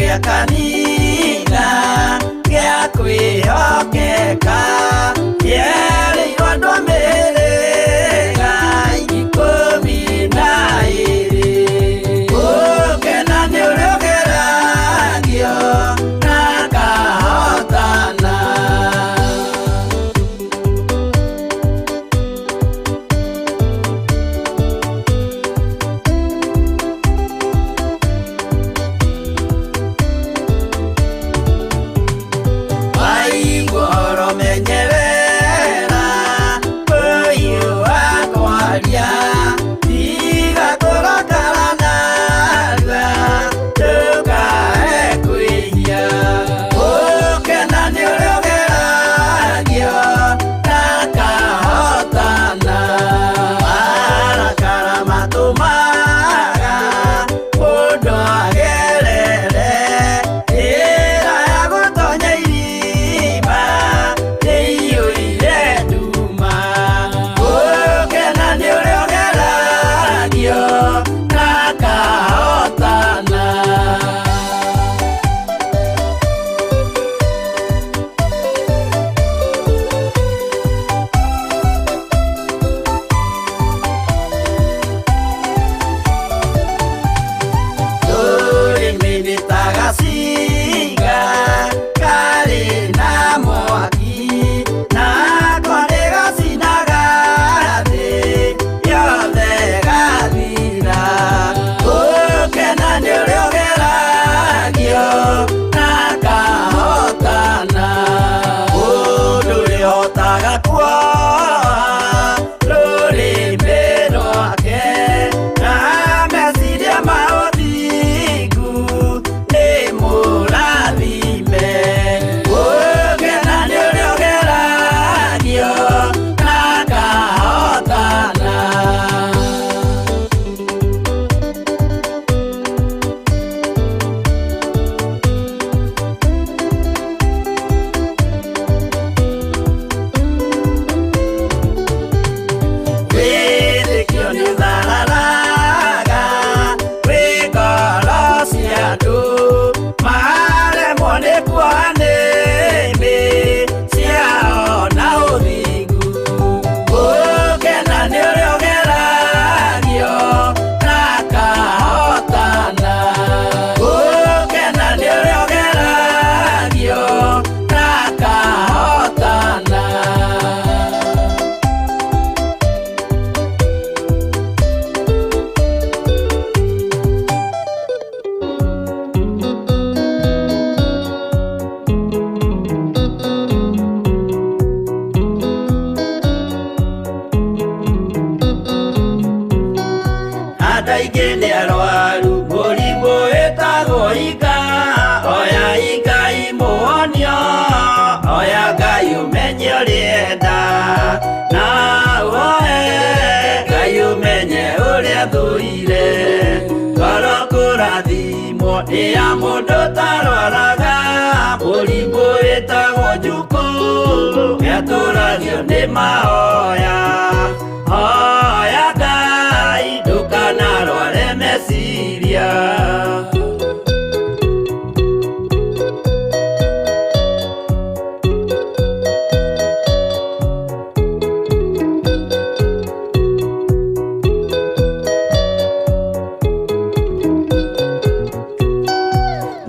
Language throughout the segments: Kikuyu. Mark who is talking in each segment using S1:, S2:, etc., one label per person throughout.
S1: Gĩa kanitha gĩa kwĩhokeka kĩerĩirwo andũ a mĩhĩrĩga 12. Gũkena nĩ ũrĩa ũgeragio na akahotana. Waigua ũhoro menyerera ũyũ wa kwaria, tiga kũrakara narua ndũkae kwĩhia. Gũkena nĩ ũrĩa ũgeragio na akahotana. Marakara matũmaga mũndũ agerere njĩra ya gũtonya irima rĩiyũire nduma. Gũkena nĩ ũrĩa ũgeragio na akahotana. Rũrĩmĩ nĩ ta gacinga karĩ na mwaki, nako nĩ gacinaga thĩ yothe gathira. Gũkena nĩ ũrĩa ũgeragio na akahotana. Mũndũ ũrĩhotaga kuoha rũrĩmĩ rwake na meciria ma ũthingu nĩ mũrathime. Gũkena nĩ ũrĩa ũgeragio na akahotana. Wĩtĩkio nĩ ũthararaga wĩ ngoro cia andũ, maremwo nĩ kuoha nĩmĩ ciao na ũthingu. Gũkena nĩ ũrĩa ũgeragio na akahotana. Gũkena nĩ ũrĩa ũgeragio na akahotana. Andũ aingĩ nĩ arwaru mũrimũ wĩtagwo ika, oya Ngai mũhonio, oya Ngai ũmenye ũrĩa enda, na ũhoe Ngai ũmenye ũrĩa thũire. Ngoro kũrathimwo nĩ ya mũndũ ũtarwaraga mũrimũ wĩtagwo njukũ, nĩatũragio nĩ mahoya. Hoya Ngai ndũkanarware meciria.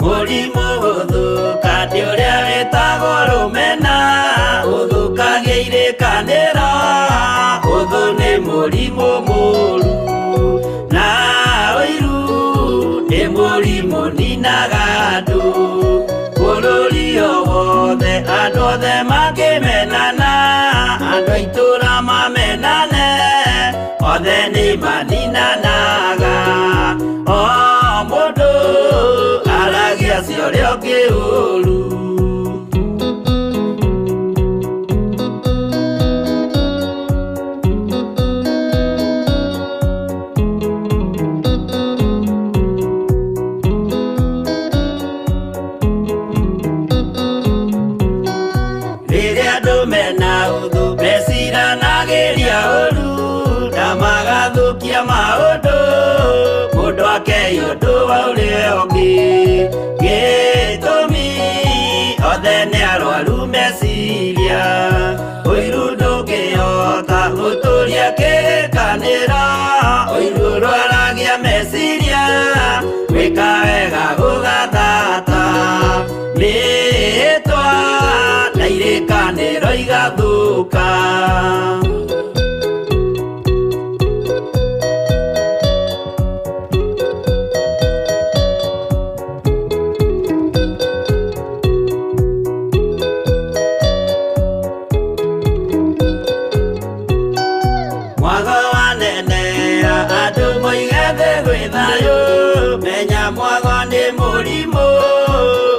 S1: Mũrimũ gũthũka nĩ ũrĩa wĩtagwo rũmena, ũthũkagia irĩkanĩro, ũthũ nĩ mũrimũ mũũru, na ũiru nĩ mũrimũ ninaga andũ. Bũrũri o wothe andũ othe mangĩmenana, andũ a itũũra mamenane, othe nĩ maninanaga. O mũndũ aragia cia ũrĩa ũngĩ ũru. Rĩrĩa andũ mena ũthũ meciranagĩria ũru na magathũkia maũndũ, mũndũ akei ũndũ wa ũrĩa ũngĩ. gũthũka. Mwago wanenea andũ moige thĩ gwĩ thayũ, menya mwago nĩ mũrimũ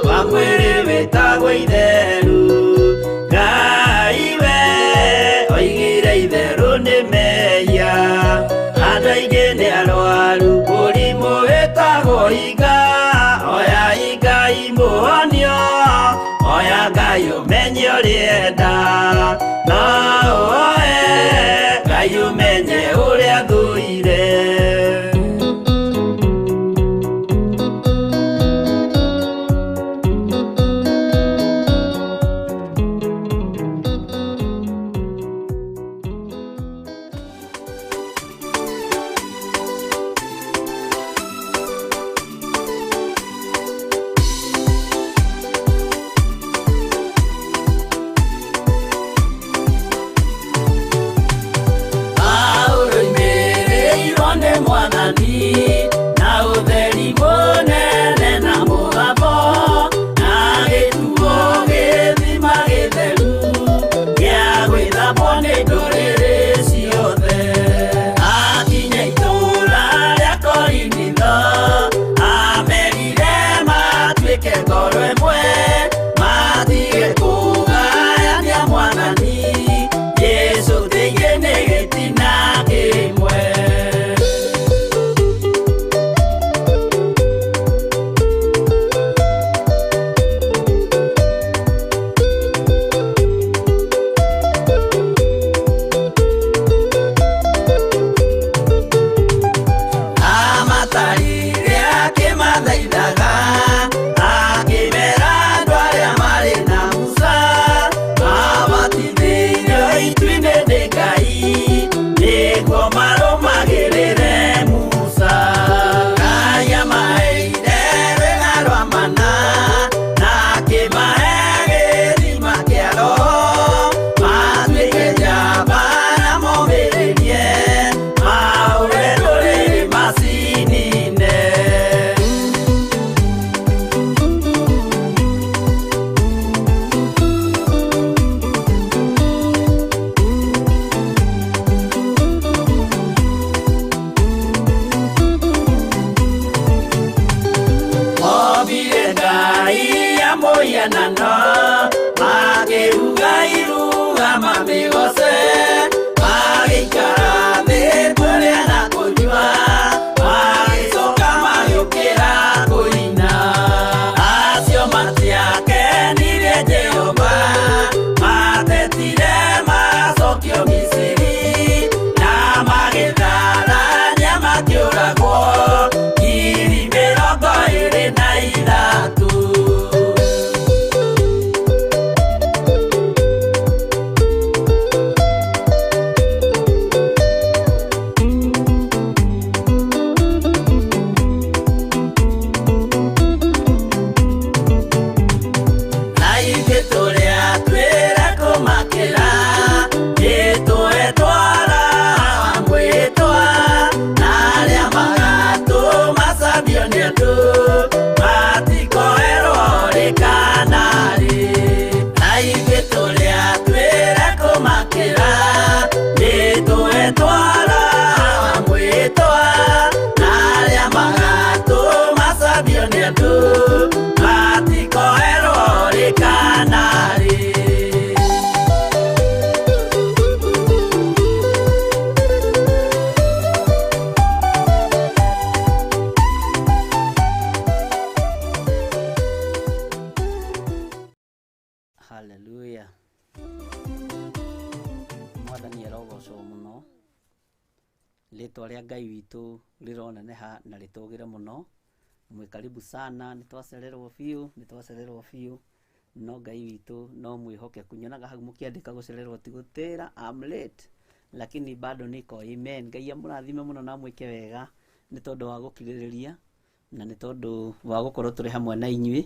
S1: wa mwĩrĩ wĩtagwo itheru. Ngai we oigire itherũ nĩ mehia, andũ aingĩ nĩ arwaru mũrimũ wĩtagwo iga. Oya Ngai mũhonio, oya Ngai ũmenye ũrĩa enda, no ũoe Ngai ũmenye ũrĩa thũire. Paũlũ oimĩrĩirwo nĩ Mwathani na ũtheri mũnene na mũgambo, na gĩtuo gĩthima gĩtheru gĩa gwĩthambwo nĩ ndũrĩrĩ ciothe. Akinya itũũra rĩa Korinitho, amerire matuĩke ngoro ĩmwe, matige kũgayania Mwathani Jesũ thĩinĩ nĩ gĩtina kĩmwe. Amatarire akĩmathaithaga, akĩmera andũ arĩa marĩ na Musa, mabatithĩirio itu-inĩ nĩ Ngai, nĩguo marũmagĩrĩre Musa. Ngai amaheire rwĩga rwa mana, na akĩmahe gĩthima kĩa Roho, matuĩke njamba na momĩrĩrie, mahũre ndũrĩrĩ macinine. Ombire Ngai ya mũhianano, makĩruga iruga mamĩgoce, magĩikara thĩ kũrĩa na kũnyua, magĩcoka magĩũkĩra kũina. Acio matiakenirie Jehova, matetire macokio Misiri, na magĩtharania makĩũragwo 23,000. Na ithuĩ tũrĩa twĩra kũmakĩra, nĩtũetwara mwĩtwa, na arĩa magatũmacambio nĩ andũ, matikoerwo rĩ kana rĩ. Na ithuĩ tũrĩa twĩra kũmakĩra, nĩtũetwara mwĩtwa, na arĩa magatũmacambio nĩ andũ, matikoerwo rĩ kana rĩ.
S2: Haleluya. Mwathani arogocwo mũno, rĩtwa rĩa Ngai witũ rĩroneneha na rĩtũgĩre mũno. Mwĩ karibu sana, nĩtwacererwo biũ, nĩtwacererwo biũ, no Ngai witũ no mwĩhokeku. Nyonaga hau mũkĩandĩka gũcererwo ti gũtĩra, I'm late lakini bado niko. Amen. Ngai amũrathime mũno na amwĩke wega nĩ tondũ wa gũkirĩrĩria na nĩ tondũ wa gũkorwo tũrĩ hamwe na inyuĩ.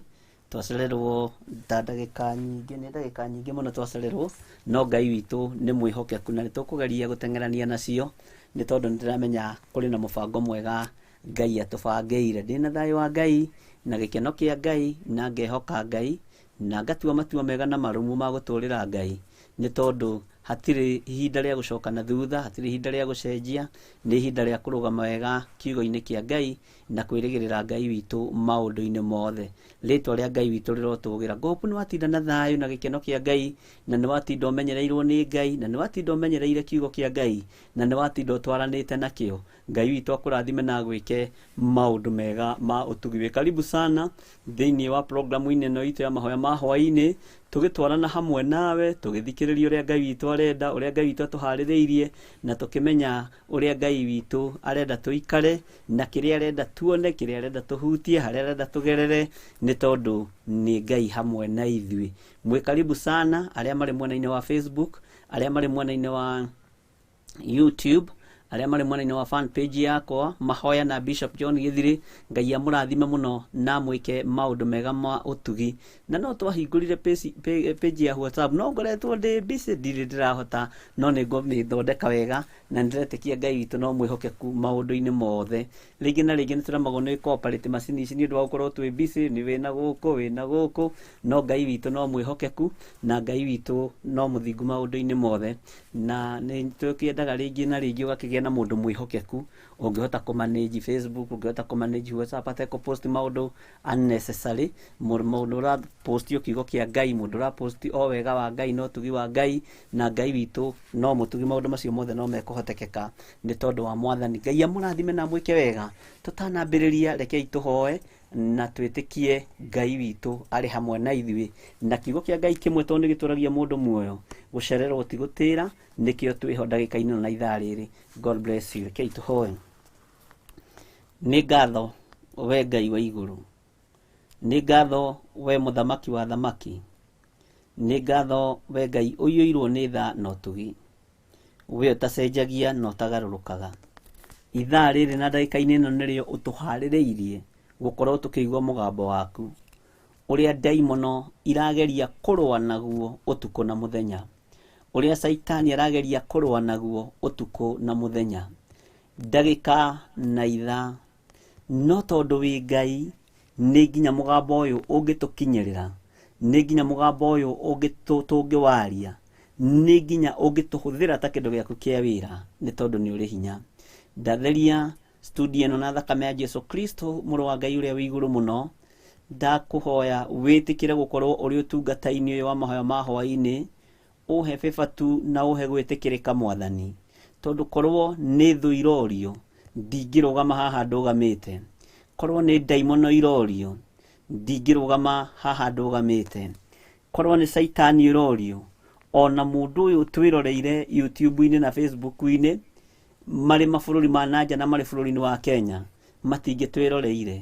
S2: Twacererwo ta ndagĩka nyingĩ, nĩ ndagĩka nyingĩ mũno twacererwo, no Ngai witũ nĩ mwĩhokeku na nĩ tũkũgeria gũteng'erania nacio, nĩ tondũ nĩ ndĩramenya kũrĩ na mũbango mwega Ngai atũbangĩire. Ndĩna thayũ wa Ngai na gĩkeno kĩa Ngai na ngehoka Ngai na ngatua matua mega na marũmu ma gũtũrĩra Ngai, nĩ tondũ hatirĩ ihinda rĩa gũcoka na thutha, hatirĩ ihinda rĩa gũcenjia, nĩ ihinda rĩa kũrũgama wega kiugo-inĩ kĩa Ngai na kwĩrĩgĩrĩra Ngai witũ maũndũ-inĩ mothe. Rĩtwa rĩa Ngai witũ rĩrotũgĩra. Ngũhope nĩ watinda na thayũ na gĩkeno kĩa Ngai, na nĩ watinda ũmenyereirwo nĩ Ngai, na nĩ watinda ũmenyereire kiugo kĩa Ngai, na nĩ watinda ũtwaranĩte nakĩo. Ngai witũ akũrathime na agwĩke maũndũ mega ma ũtugi. Wĩ karibu sana thĩinĩ wa programu-inĩ ĩno itũ ya mahoya ma hwaĩ-inĩ, tũgĩtwarana hamwe nawe, tũgĩthikĩrĩria ũrĩa Ngai witũ arenda, ũrĩa Ngai witũ atũharĩrĩirie, na tũkĩmenya ũrĩa Ngai witũ arenda tũikare, na kĩrĩa arenda tuone, kĩrĩa arenda tũhutie, harĩa arenda tũgerere, nĩ tondũ nĩ Ngai hamwe na ithuĩ. Mwĩ karibu sana arĩa marĩ mwena-inĩ wa Facebook, arĩa marĩ mwena-inĩ wa YouTube, arĩa marĩ mwena-inĩ wa fan page yakwa mahoya na Bishop John Gĩthirĩ. Ngai amũrathime mũno na amwĩke maũndũ mega ma ũtugi. Na no twahingũrire page ya WhatsApp, no ngoretwo ndĩ busy, ndirĩ ndĩrahota, no nĩ ngũmĩthondeka wega na nĩndĩretĩkia Ngai witũ no mwĩhokeku maũndũ-inĩ mothe. Rĩngĩ na rĩngĩ nĩtũremagwo nĩ cooperate macini ici nĩ ũndũ wa gũkorwo twĩ busy, nĩ wĩna gũkũ wĩna gũkũ, no Ngai witũ no mwĩhokeku na Ngai witũ no mũthingu maũndũ-inĩ mothe. Na nĩ tũkĩendaga rĩngĩ na rĩngĩ ũgakĩgĩa na mũndũ mwĩhokeku ũngĩhota kũ manage Facebook, ũngĩhota kũ manage WhatsApp atekũ post maũndũ unnecessary, mũndũ ũra post o kiugo kĩa Ngai, mũndũ ũra post o wega wa Ngai na ũtugi wa Ngai, na Ngai witũ no mũtugi, maũndũ macio mothe no mekũhotekeka nĩ tondũ wa Mwathani. Ngai amũrathime na amwĩke wega. Tũtanambĩrĩria, rekei tũhoe na twĩtĩkie Ngai witũ arĩ hamwe na ithuĩ, na kiugo kĩa Ngai kĩmwe tondũ nĩ gĩtũragia mũndũ muoyo. Gũcererwo ti gũtĩra, nĩkĩo twĩho ndagĩka-inĩ ĩno na ithaa rĩrĩ. God bless you. Rekei tũhoe. Nĩ ngatho we Ngai wa igũrũ, nĩ ngatho we mũthamaki wa thamaki, nĩ ngatho we Ngai ũiyũirwo nĩ tha na ũtugi, we ũtacenjagia na ũtagarũrũkaga. Ithaa rĩrĩ na ndagĩka-inĩ ĩno nĩrĩo ũtũharĩrĩirie gũkorwo tũkĩigua mũgambo waku, ũrĩa ndaimono irageria kũrũa naguo ũtukũ na mũthenya, ũrĩa Caitani arageria kũrũa naguo ũtukũ na mũthenya, ndagĩka na ithaa. No tondũ wĩ Ngai, nĩ nginya mũgambo ũyũ ũngĩtũkinyĩrĩra, nĩ nginya mũgambo ũyũ tũngĩwaria, nĩ nginya ũngĩtũhũthĩra ta kĩndũ gĩaku kĩa wĩra, nĩ tondũ nĩ ũrĩ hinya. Ndatheria studio ĩno na thakame ya Jesu Kristo, mũrũ wa Ngai ũrĩa wĩ igũrũ mũno. Ndakũhoya wĩtĩkĩre gũkorwo ũrĩ ũtungata-inĩ ũyũ wa mahoya ma hwaĩ-inĩ, ũhe favor tu na ũhe gwĩtĩkĩrĩka Mwathani, tondũ korwo nĩ thũ irorio ndingĩrũgama haha ndũgamĩte, korwo nĩ ndaimono irorio ndingĩrũgama haha ndũgamĩte, korwo nĩ Caitani ũrorio, ona mũndũ ũyũ twĩroreire YouTube-inĩ na Facebook-inĩ marĩ mabũrũri ma nanja na marĩ bũrũri-inĩ wa Kenya matingĩtwĩroreire,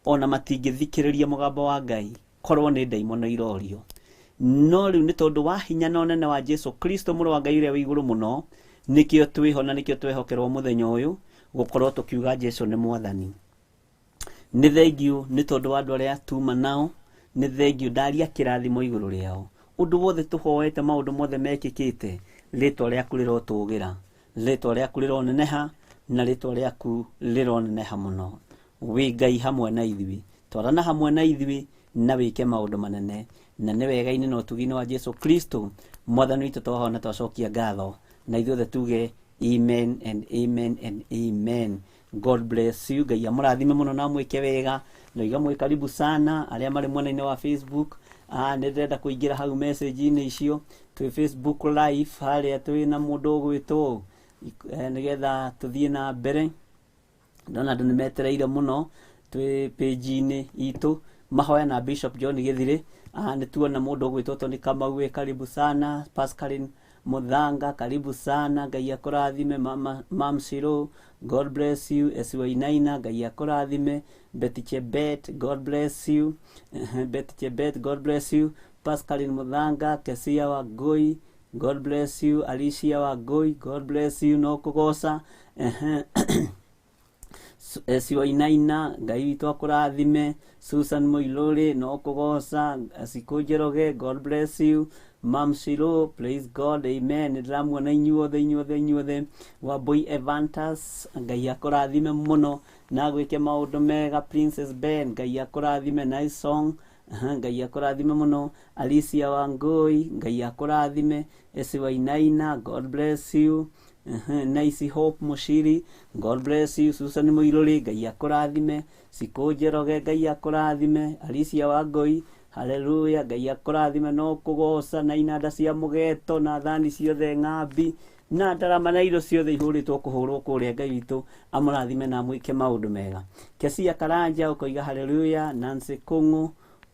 S2: ona matingĩthikĩrĩria mũgambo wa Ngai korwo nĩ ndaimono irorio. No rĩu nĩ tondũ wa hinya na ũnene wa Jesu Kristo mũrũ wa Ngai ũrĩa wĩ igũrũ mũno, nĩkĩo twĩho na nĩkĩo twehokerwo mũthenya ũyũ gũkorwo tũkiuga Jesu nĩ Mwathani. Nĩ thengiũ nĩ tondũ wa andũ arĩa tuma nao, nĩ thengiũ ndaria kĩrathimo igũrũ rĩao. Ũndũ wothe tũhoete, maũndũ mothe mekĩkĩte, rĩtwa rĩaku rĩrotũgĩra, rĩtwa rĩaku rĩroneneha, na rĩtwa rĩaku rĩroneneha mũno. Wĩ Ngai hamwe na ithuĩ, twarana hamwe na ithuĩ na wĩke maũndũ manene, na nĩ wega-inĩ na ũtugi-inĩ wa Jesu Kristo Mwathani witũ twahoya na twacokia ngatho, na ithuothe tuge amen and amen and amen. God bless you. Ngai amũrathime mũno na amwĩke wega. Na iga mwĩ karibu sana arĩa marĩ mwena-inĩ wa Facebook. Nĩ ndĩrenda kũingĩra hau message-inĩ icio twĩ Facebook live harĩa twĩ na mũndũ ũgwĩtwo nĩgetha tũthiĩ na mbere. Ndona andũ nĩ metereire mũno twĩ page-inĩ itũ mahoya na Bishop John Gĩthirĩ. Nĩ tuona mũndũ ũgwĩtwo Tony Kamau, wĩ karibu sana. Pascaline Muthanga, karibu sana. Ngai akũrathime. Mama Mam Shiro, God bless you. Esi Wainaina, Ngai akũrathime. Betty Chebet, God bless you. Betty Chebet, God bless you. Pascaline Muthanga, Kesia Wangui, God bless you. Alicia Wangui, God bless you. No kũgoca. Siwainaina Ngai witũ akũrathime. Susan Mũilũrĩ no kũgoca. Cikũ Njoroge, God bless you. Mam Shiro, praise God, amen. Nĩ ndĩramuona inyuothe, inyuothe, inyuothe. Wambui Evantas, Ngai akũrathime mũno na agwĩke maũndũ mega. Princess Ben, Ngai akũrathime, nice song. Aha, Ngai akũrathime mũno. Alicia Wangui, Ngai akũrathime. Esi Wainaina, God bless you. Aha, Nice Hope Mushiri, God bless you. Susan Mũirũrĩ, Ngai akũrathime. Cikũ Njoroge, Ngai akũrathime. Alicia Wangui, haleluya, Ngai akũrathime no kũgoca na inanda cia mũgeto na thani ciothe ng'ambi na ndarama na indo ciothe ihũrĩtwo kũhũrwo kũrĩa. Ngai witũ amũrathime na amwĩke maũndũ mega. Kesia Karanja ũkoiga haleluya. Nancy Kũng'ũ,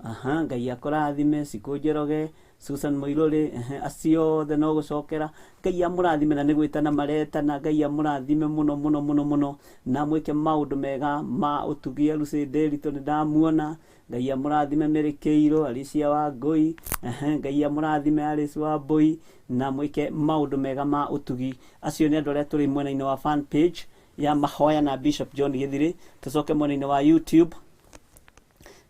S2: aha, Ngai akũrathime. Cikũ Njoroge, Susan Mũirũrĩ, ehe, acio othe no gũcokera. Ngai amũrathime na nĩ gwĩtana maretana. Ngai amũrathime mũno mũno mũno mũno na amwĩke maũndũ mega ma ũtugi. Lucy Nderitu nĩ ndamuona, Ngai amũrathime. Mĩrĩkĩirwo Alicia Wangũi, ehe, Ngai amũrathime Alice Wambui na mwĩke maũndũ mega ma ũtugi. Acio nĩ andũ arĩa tũrĩ mwena-inĩ wa fan page ya mahoya na Bishop John Gĩthirĩ. Tũcoke mwena-inĩ wa YouTube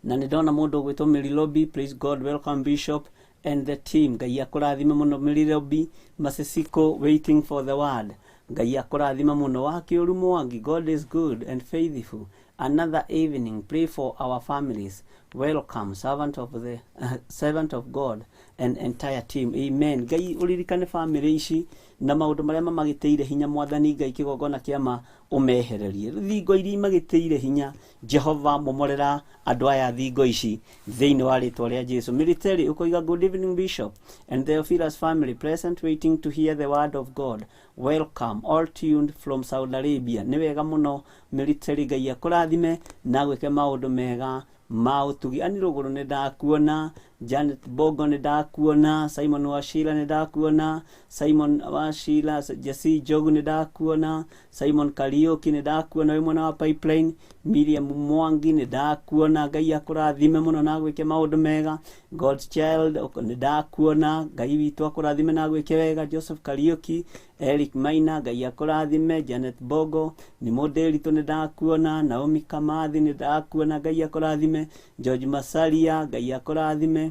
S2: na nĩ ndona mũndũ ũgwĩtwo Mary Lobby, praise God, welcome Bishop and the team. Ngai akũrathime mũno Mary Lobby. Masisiko, waiting for the word, Ngai akũrathime mũno. Wakĩũru Mwangi, God is good and faithful, another evening, pray for our families, welcome servant of the servant of God and entire team, amen. Ngai ũririkane family ici na maũndũ marĩa mamagĩtĩire hinya. Mwathani Ngai, kĩgongona kĩa ma ũmehererie thingo iria imagĩtĩire hinya. Jehova, momorera andũ aya thingo ici thĩinĩ wa rĩtwa rĩa Jesu. Military ũkoiga, good evening Bishop and Theophilus family present, waiting to hear the word of God, welcome all, tuned from Saudi Arabia. Nĩ wega mũno Military, Ngai akũrathime na gwĩke maũndũ mega ma ũtugi. Ani Rũgũrũ nĩ ndakuona, Janet Bongo nĩ ndakuona, Simon Washira nĩ ndakuona, Simon Washira, Jesse Njogu nĩ ndakuona, Simon Kariuki nĩ ndakuona wĩ mwena wa Pipeline, Miriam Mwangi nĩ ndakuona, Ngai akũrathime mũno na gwĩke maũndũ mega. God's Child nĩ ndakuona, Ngai witũ akũrathime na gwĩke wega. Joseph Kariuki, Eric Maina, Ngai akũrathime. Janet Bogo, nĩ Mũndĩritũ nĩ ndakuona, Naomi Kamathi nĩ ndakuona, Ngai akũrathime. George Masaria, Ngai akũrathime.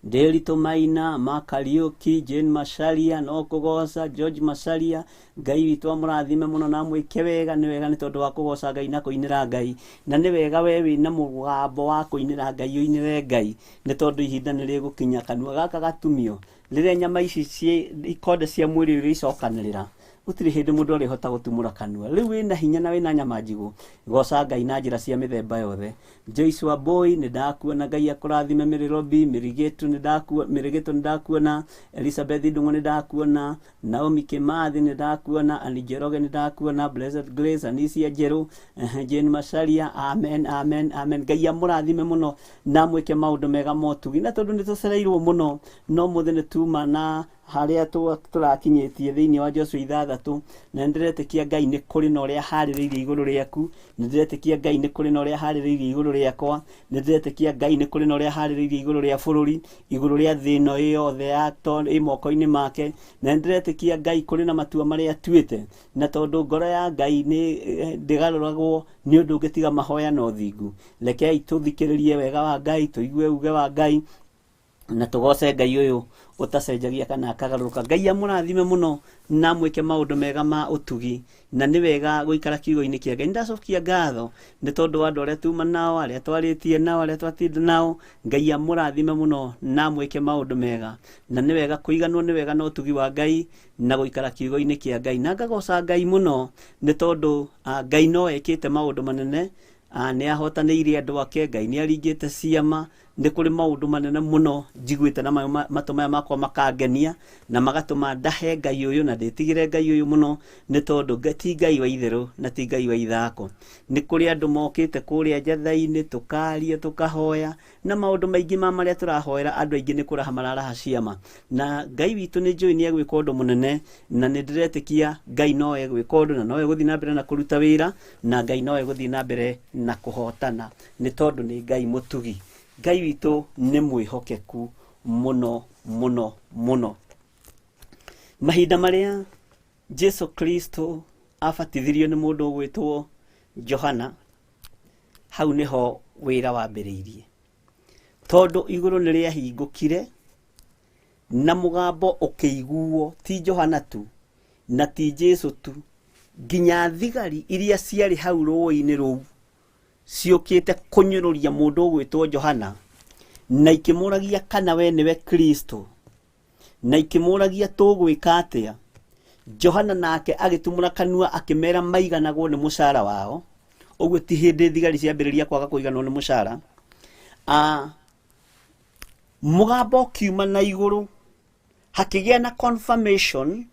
S2: Ndĩritũ Maina ma Kariuki, Jane Macharia no kũgoca, George Macharia, Ngai witũ amũrathime mũno na amwĩke wega. Nĩ wega nĩ tondũ wa kũgoca Ngai na kũinĩra Ngai, na nĩ wega we wĩna mũgambo wa kũinĩra Ngai ũinĩre Ngai, nĩ tondũ ihinda nĩ rĩgũkinya kanua gaka gatumio rĩrĩa nyama ici ikonde cia mwĩrĩ ũrĩa icokanĩrĩra, gũtirĩ hĩndĩ mũndũ arĩhota gũtumũra kanua. Rĩu wĩna hinya na wĩna nyama njigũ, goca Ngai na njĩra cia mĩthemba yothe. Joyce Wambui nĩ ndakuona, Ngai akũrathime. Mĩrĩrobi Mĩrigĩtu nĩ ndakuona, Mĩrĩgĩtũ nĩ ndakuona, Elizabeth Ndung'u nĩ ndakuona, Naomi Kimathi nĩ ndakuona, Annie Njoroge nĩ ndakuona, Blessed Grace, Anisia Njerũ, Jane Macharia, amen, amen, amen. Ngai amũrathime mũno na amwĩke maũndũ mega motugi. Na tondũ nĩ tũcereirwo mũno, no mũthĩ nĩ tuma na harĩa tũrakinyĩtie thĩinĩ wa Joshua 6, na nĩndĩretĩkia Ngai nĩ kũrĩ na ũrĩa harĩrĩirie igũrũ rĩaku, nĩndĩretĩkia Ngai nĩ kũrĩ na ũrĩa harĩrĩirie igũrũ rĩakwa, nĩndĩretĩkia Ngai nĩ kũrĩ na ũrĩa harĩrĩirie igũrũ rĩa bũrũri, igũrũ rĩa thĩ ĩno ĩ yothe ya ĩ moko-inĩ make, na nĩndĩretĩkia Ngai kũrĩ na matua marĩa atuĩte. Na tondũ ngoro ya Ngai nĩ ndĩgarũragwo nĩ ũndũ ũngĩ tiga mahoya na ũthingu, rekei tũthikĩrĩrie wega wa Ngai, tũigue uge wa Ngai na tũgoce Ngai ũyũ ũtacenjagia kana akagarũrũka. Ngai amũrathime mũno na amwĩke maũndũ mega ma ũtugi. Na nĩ wega gũikara kiugo-inĩ kĩa Ngai. Nĩndacokia ngatho nĩ tondũ wa andũ arĩa tuma nao, arĩa twarĩtie nao, arĩa twatinda nao. Ngai amũrathime mũno na amwĩke maũndũ mega. Na nĩ wega kũiganwo nĩ wega na ũtugi wa Ngai na gũikara kiugo-inĩ kĩa Ngai. Na ngagoca Ngai mũno nĩ tondũ Ngai no ekĩte maũndũ manene, nĩ ahotanĩire andũ ake, Ngai nĩ aringĩte ciama. Nĩ kũrĩ maũndũ manene mũno njiguĩte na matũ maya makwa makangenia na magatũma ndahe Ngai ũyũ na ndĩtigĩre Ngai ũyũ mũno, nĩ tondũ ti Ngai wa itherũ na ti Ngai wa ithako. Nĩ kũrĩ andũ mokĩte kũrĩa njatha-inĩ, tũkaria, tũkahoya na maũndũ maingĩ ma marĩa tũrahoera andũ aingĩ nĩ kũraha mararaha ciama. Na Ngai witũ nĩ njũĩ nĩ egwĩka ũndũ mũnene, na nĩ ndĩretĩkia Ngai no egwĩka ũndũ na no egũthiĩ na mbere na kũruta wĩra, na Ngai no egũthiĩ na mbere na kũhotana, nĩ tondũ nĩ Ngai mũtugi. Ngai witũ nĩ mwĩhokeku mũno mũno mũno. Mahinda marĩa Jesu Kristo abatithirio nĩ mũndũ ũgwĩtwo Johana, hau nĩho wĩra wambĩrĩirie. Tondũ igũrũ nĩ rĩahingũkire na mũgambo ũkĩiguo, ti Johana tu na ti Jesu tu, nginya thigari iria ciarĩ hau rũĩ-inĩ rũu ciũkĩte kũnyũrũria mũndũ ũgwĩtwo Johana, na ikĩmũragia kana we nĩwe Kristo, na ikĩmũragia tũgwĩka atĩa. Johana nake agĩtumũra kanua akĩmera maiganagwo nĩ mũcara wao. Ũguo ti hĩndĩ thigari ciambĩrĩria kwaga kũiganwo nĩ mũcara. Mũgambo ũkiuma na igũrũ, hakĩgĩa na confirmation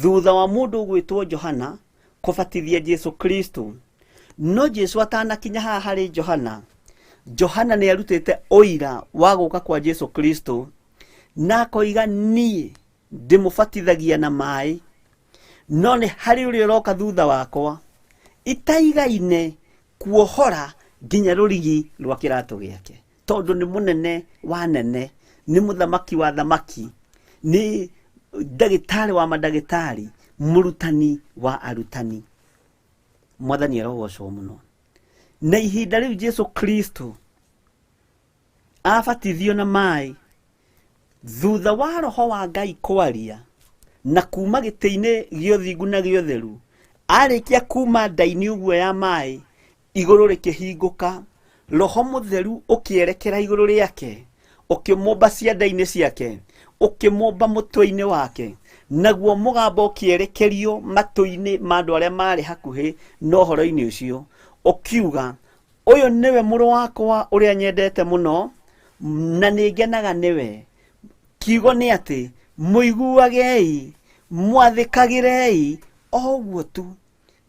S2: thutha wa mũndũ ũgwĩtwo Johana kũbatithia Jesu Kristo. No Jesu atanakinya haha harĩ Johana, Johana nĩ arutĩte ũira wa gũka kwa Jesu Kristo, na akoiga niĩ ndĩmũbatithagia na maĩ, no nĩ harĩ ũrĩa ũroka thutha wakwa itaigaine kuohora nginya rũrigi rwa kĩratũ gĩake, tondũ nĩ mũnene wa nene, nĩ mũthamaki wa thamaki, nĩ ndagĩtarĩ wa mandagĩtarĩ, mũrutani wa arutani. Mwathani arogocwo mũno. Na ihinda rĩu Jesu Kristo abatithio na maĩ, thutha wa roho wa Ngai kwaria na kuma gĩtĩ-inĩ gĩa ũthingu na gĩa ũtheru, arĩkia kuma nda-inĩ ũguo ya maĩ, igũrũ rĩkĩhingũka, roho mũtheru ũkĩerekera igũrũ rĩake, ũkĩmũmba cianda-inĩ ciake, ũkĩmũmba mũtwe-inĩ wake, naguo mũgambo ũkĩerekerio matũ-inĩ ma andũ arĩa marĩ hakuhĩ na ũhoro-inĩ ũcio, ũkiuga, ũyũ nĩwe mũrũ wakwa ũrĩa nyendete mũno, na nĩ ngenaga nĩwe. Kiugo nĩ atĩ mũiguagei, mwathĩkagĩrei, o ũguo tu.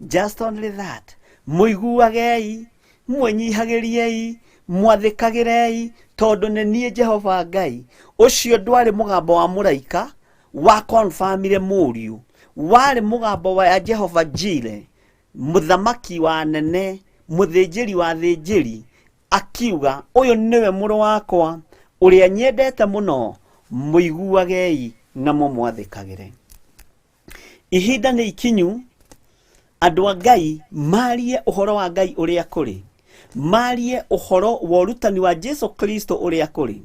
S2: Just only that. Mũiguagei, mwĩnyihagĩriei, mwathĩkagĩrei, tondũ nĩ niĩ Jehova Ngai. Ũcio ndwarĩ mũgambo wa mũraika wa confirmire mũriũ, warĩ mũgambo wa Jehova Jire, mũthamaki wa nene, mũthĩnjĩri wa thĩnjĩri, akiuga ũyũ nĩwe mũrũ wakwa ũrĩa nyendete mũno, mũiguagei na mũmwathĩkagĩre. Ihinda nĩ ikinyu andũ a Ngai marie ũhoro wa Ngai ũrĩa kũrĩ, marie ũhoro wa ũrutani wa Jesu Kristo ũrĩa kũrĩ,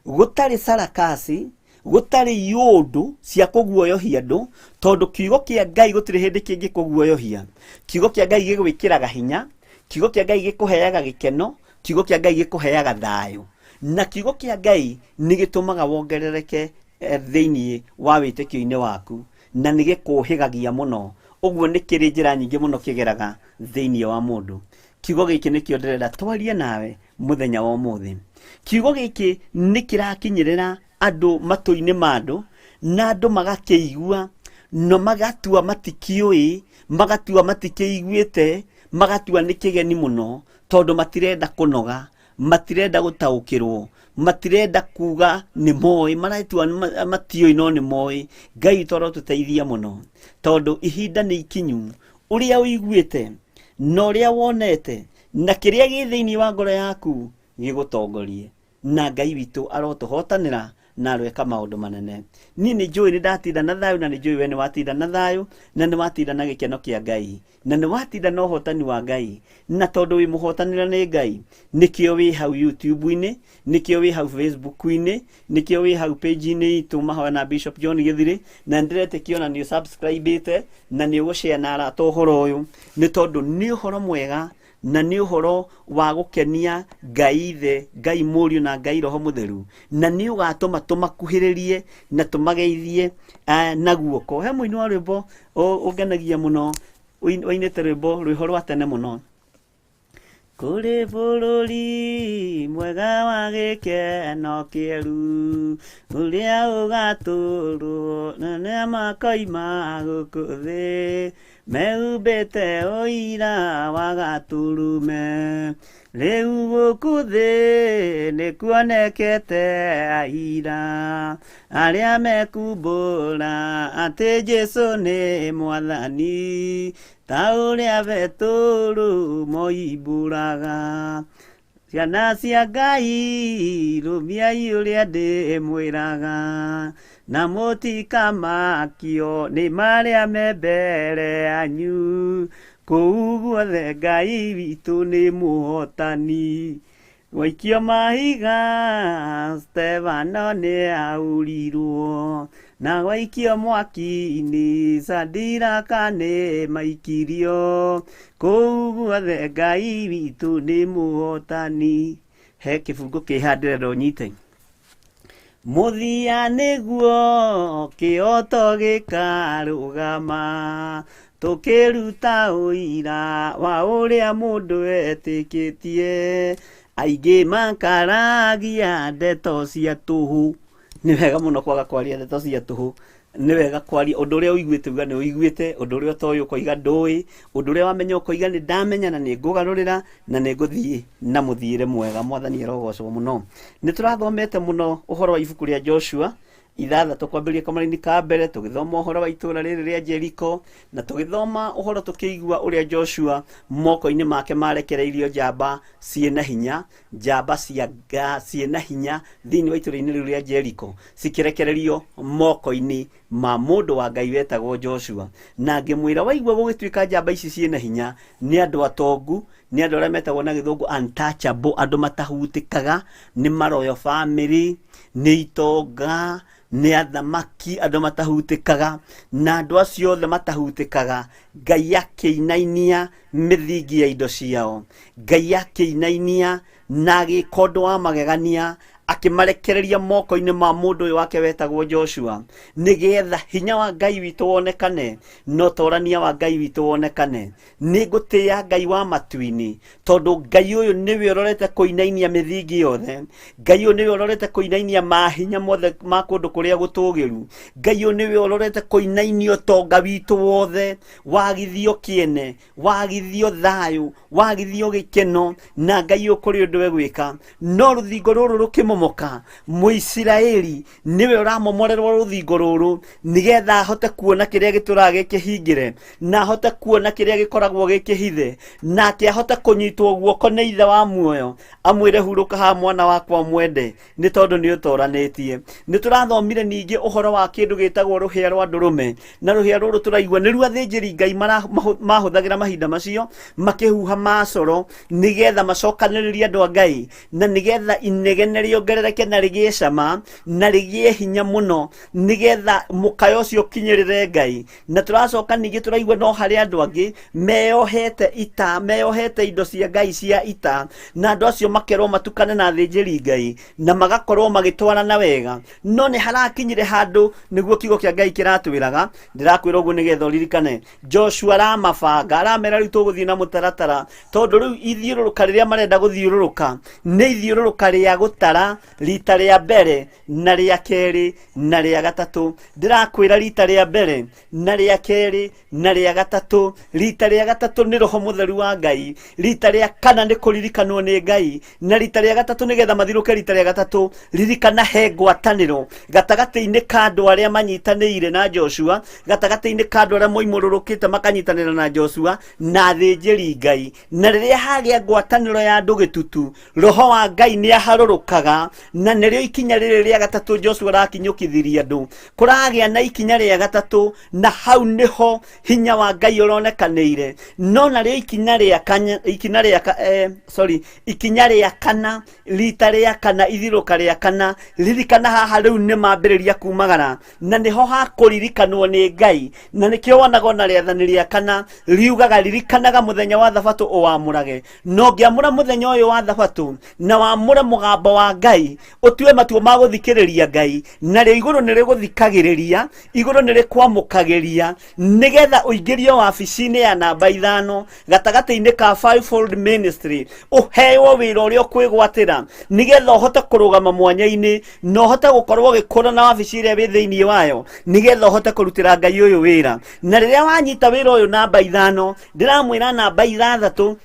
S2: gũtarĩ sarakasi, gũtarĩ iũndũ cia kũguoyohia andũ, tondũ kiugo kĩa Ngai gũtirĩ hĩndĩ kĩngĩkũguoyohia. Kiugo kĩa Ngai gĩgwĩkĩraga hinya, kiugo kĩa Ngai gĩkũheaga gĩkeno, kiugo kĩa Ngai gĩkũheaga thayũ, na kiugo kĩa Ngai nĩ gĩtũmaga wongerereke thĩinĩ wa wĩtĩkio-inĩ waku, na nĩ gĩkũhĩgagia mũno. Ũguo nĩ kĩrĩ njĩra nyingĩ mũno kĩgeraga thĩinĩ wa mũndũ. Kiugo gĩkĩ nĩkĩo ndĩrenda twarie nawe mũthenya wa ũmũthĩ. Kiugo gĩkĩ nĩ kĩrakinyĩrĩra andũ matũ-inĩ ma andũ, na andũ magakĩigua, no magatua matikĩũĩ, magatua matikĩiguĩte, magatua nĩ kĩgeni mũno, tondũ matirenda kũnoga, matirenda gũtaũkĩrwo, matirenda kuga nĩ moĩ, maretua matiũĩ no nĩ moĩ. Ngai witũ arotũteithia mũno, tondũ ihinda nĩ ikinyu, ũrĩa ũiguĩte na ũrĩa wonete na kĩrĩa gĩ thĩinĩ wa ngoro yaku gĩgũtongorie, na Ngai witũ arotũhotanĩra na arweka maũndũ manene. Niĩ nĩ njũĩ nĩ ndatinda na thayũ, na nĩ njũĩ we nĩ watinda na thayũ, na nĩ watinda na gĩkeno kĩa Ngai, na nĩ watinda na ũhotani wa Ngai, na tondũ wĩ mũhotanĩra nĩ Ngai, nĩkĩo wĩ hau YouTube-inĩ, nĩkĩo wĩ hau Facebook-inĩ, nĩkĩo wĩ hau page-inĩ itũ Mahoya na Bishop John Gĩthirĩ, na nĩndĩretĩkia ona nĩ ũsubscribe-ĩte na nĩ ũgũshare na arata ũhoro ũyũ, nĩ tondũ nĩ ũhoro mwega na nĩ ũhoro wa gũkenia Ngai Ithe, Ngai Mũriũ na Ngai Roho Mũtheru, na nĩ ũgatũma tũmakuhĩrĩrie na tũmageithie na guoko. He mũini wa rwĩmbo ũngenagia mũno, ũinĩte rwĩmbo rwĩho rwa tene mũno. Kũrĩ bũrũri mwega wa gĩkeno kĩeru, ũrĩa ũgatũũrwo na arĩa makoima gũkũ thĩ, mehumbĩte ũira wa gatũrũme. Rĩu gũkũ thĩ nĩkuonekete aira arĩa mekumbũra atĩ Jesũ nĩ Mwathani, ta ũrĩa Betũrũ moimbũraga. Ciana cia Ngai rũmiai ũrĩa ndĩmwĩraga, na mũtikamakio nĩ marĩa me mbere yanyu. Kũu guothe Ngai witũ nĩ mũhotani. Gwaikio mahiga Stefano nĩ ahũrirwo, na gwaikio mwaki-inĩ Sadiraka nĩ maikirio. Kũu guothe Ngai witũ nĩ mũhotani. He kĩbungo kĩ haha ndĩrenda ũnyite. Mũthia nĩguo kĩoto gĩkarũgama, tũkĩruta ũira wa ũrĩa mũndũ etĩkĩtie. Aingĩ makaragia ndeto cia tũhũ. Nĩ wega mũno kwaga kwaria ndeto cia tũhũ. Nĩ wega kwaria ũndũ ũrĩa ũiguĩte uga nĩ ũiguĩte, ũndũ ũrĩa ũtoĩ ũkoiga ndũĩ, ũndũ ũrĩa wamenya ũkoiga nĩ ndamenya na nĩ ngũgarũrĩra na nĩ ngũthiĩ na mũthiĩre mwega. Mwathani arogocwo mũno. Nĩ tũrathomete mũno ũhoro wa ibuku rĩa Joshua ithathatũ kwambĩrĩria kamũraini ka mbere, tũgĩthoma ũhoro wa itũũra rĩrĩ rĩa Jeriko, na tũgĩthoma ũhoro tũkĩigua ũrĩa Joshua moko-inĩ make marekereirio njamba ciĩna hinya, njamba cia ciĩna hinya thĩinĩ wa itũũra-inĩ rĩu rĩa Jeriko cikĩrekererio moko-inĩ ma mũndũ wa Ngai wetagwo Joshua. Na ngĩmwĩra waigua gũgĩtuĩka njamba ici ciĩna hinya nĩ andũ atongu, nĩ andũ arĩa metagwo na gĩthũngũ untouchable, andũ matahutĩkaga, nĩ maroyo family, nĩ itonga, nĩ athamaki, andũ matahutĩkaga. Na andũ acio othe matahutĩkaga, Ngai akĩinainia mĩthingi ya indo ciao. Ngai akĩinainia na agĩka ũndũ wa magegania, akĩmarekereria moko-inĩ ma mũndũ ũyũ wake wetagwo Joshua, nĩgetha hinya wa Ngai witũ wonekane na ũtorania wa Ngai witũ wonekane. Nĩ ngũtĩĩa Ngai wa matu-inĩ, tondũ Ngai ũyũ nĩwe ũrorete kũinainia mĩthingi yothe. Ngai ũyũ nĩwe ũrorete kũinainia mahinya mothe ma kũndũ kũrĩa gũtũgĩru. Ngai ũyũ nĩwe ũrorete kũinainia ũtonga witũ wothe, wagithio kĩene, wagithio thayũ, wagithio gĩkeno, na Ngai ũyũ kũrĩ ũndũ egwĩka. No rũthingo rũrũ rũkĩmomoka, Mũisiraeli nĩwe ũramomorerwo rũthingo rũrũ nĩgetha ahote kuona kĩrĩa gĩtũraga gĩkĩhingĩre, na ahote kuona kĩrĩa gĩkoragwo gĩkĩhithe, nake ahote kũnyitwo guoko nĩ ithe wa muoyo, amwĩre hurũka haha mwana wakwa mwende, nĩ tondũ nĩ ũtoranĩtie. Nĩ tũrathomire ningĩ ũhoro wa kĩndũ gĩtagwo rũhĩa rwa ndũrũme, na rũhĩa rũrũ tũraigua nĩruo athĩnjĩri Ngai mahũthagĩra mahinda macio makĩhuha macoro nĩgetha macokanĩrĩrie andũ a Ngai, na nĩgetha inegene rĩongerereke na rĩgĩe cama na rĩgĩe hinya mũno, nĩgetha mũkayo ũcio ũkinyĩrĩre Ngai. Na tũracoka ningĩ tũraigua no harĩ andũ angĩ meyohete ita, meyohete indo cia Ngai cia ita, na andũ acio makerwo matukane na athĩnjĩri Ngai na magakorwo magĩtwarana wega. No nĩ harakinyire handũ, nĩguo kiugo kĩa Ngai kĩratwĩraga, ndĩrakwĩra ũguo nĩgetha ũririkane, Joshua aramabanga, aramera rĩu tũgũthiĩ na mũtaratara, tondũ rĩu ithiũrũrũka rĩrĩa marenda gũthiũrũrũka nĩ ithiũrũrũka rĩa gũtara rita rĩa mbere na rĩa kerĩ na rĩa gatatũ. Ndĩrakwĩra rita rĩa mbere na rĩa kerĩ na rĩa gatatũ. Rita rĩa gatatũ nĩ Roho Mũtheru wa Ngai, rita rĩa kana nĩ kũririkanwo nĩ Ngai, na rita rĩa gatatũ nĩgetha mathirũke rita rĩa gatatũ. Ririkana he ngwatanĩro gatagatĩ-inĩ ka andũ arĩa manyitanĩire na Joshua, gatagatĩ-inĩ ka andũ arĩa moimũrũrũkĩte makanyitanĩra na Joshua na athĩnjĩri Ngai. Na rĩrĩa hagĩa ngwatanĩro ya andũ gĩtutu, Roho wa Ngai nĩ aharũrũkaga, na nĩrĩo ikinya rĩrĩ rĩa gatatũ Joshua arakinyũkithirie andũ. Kũragĩa na ikinya rĩa gatatũ, na hau nĩho hinya wa Ngai ũronekanĩire. No narĩo ikinya rĩa kanya, ikinya rĩa ka, sorry, ikinya rĩa kana, rita rĩa kana, ithirũka rĩa kana, ririkana haha rĩu nĩ mambĩrĩria kumagara, na nĩho hakũririkanwo nĩ Ngai. Na nĩkĩo wonaga ona rĩathani rĩa kana riugaga ririkanaga mũthenya wa thabatũ ũwamũrage. Na ũngĩamũra mũthenya ũyũ wa thabatũ na wamũre mũgambo wa Ngai, ũtue matua ma gũthikĩrĩria Ngai, narĩo igũrũ nĩ rĩgũthikagĩrĩria, igũrũ nĩ rĩkwamũkagĩria, nĩgetha ũingĩrio wabici-inĩ ya namba 5 gatagatĩ-inĩ ka fivefold ministry, ũheo wĩra ũrĩa ũkwĩgwatĩra, nĩgetha ũhote kũrũgama mwanya-inĩ na ũhote gũkorwo ũgĩkũra na wabici ĩrĩa wĩ thĩinĩ wayo, nĩgetha ũhote kũrutĩra Ngai ũyũ wĩra. Na rĩrĩa wanyita wĩra ũyũ namba 5, ndĩramwĩra namba 6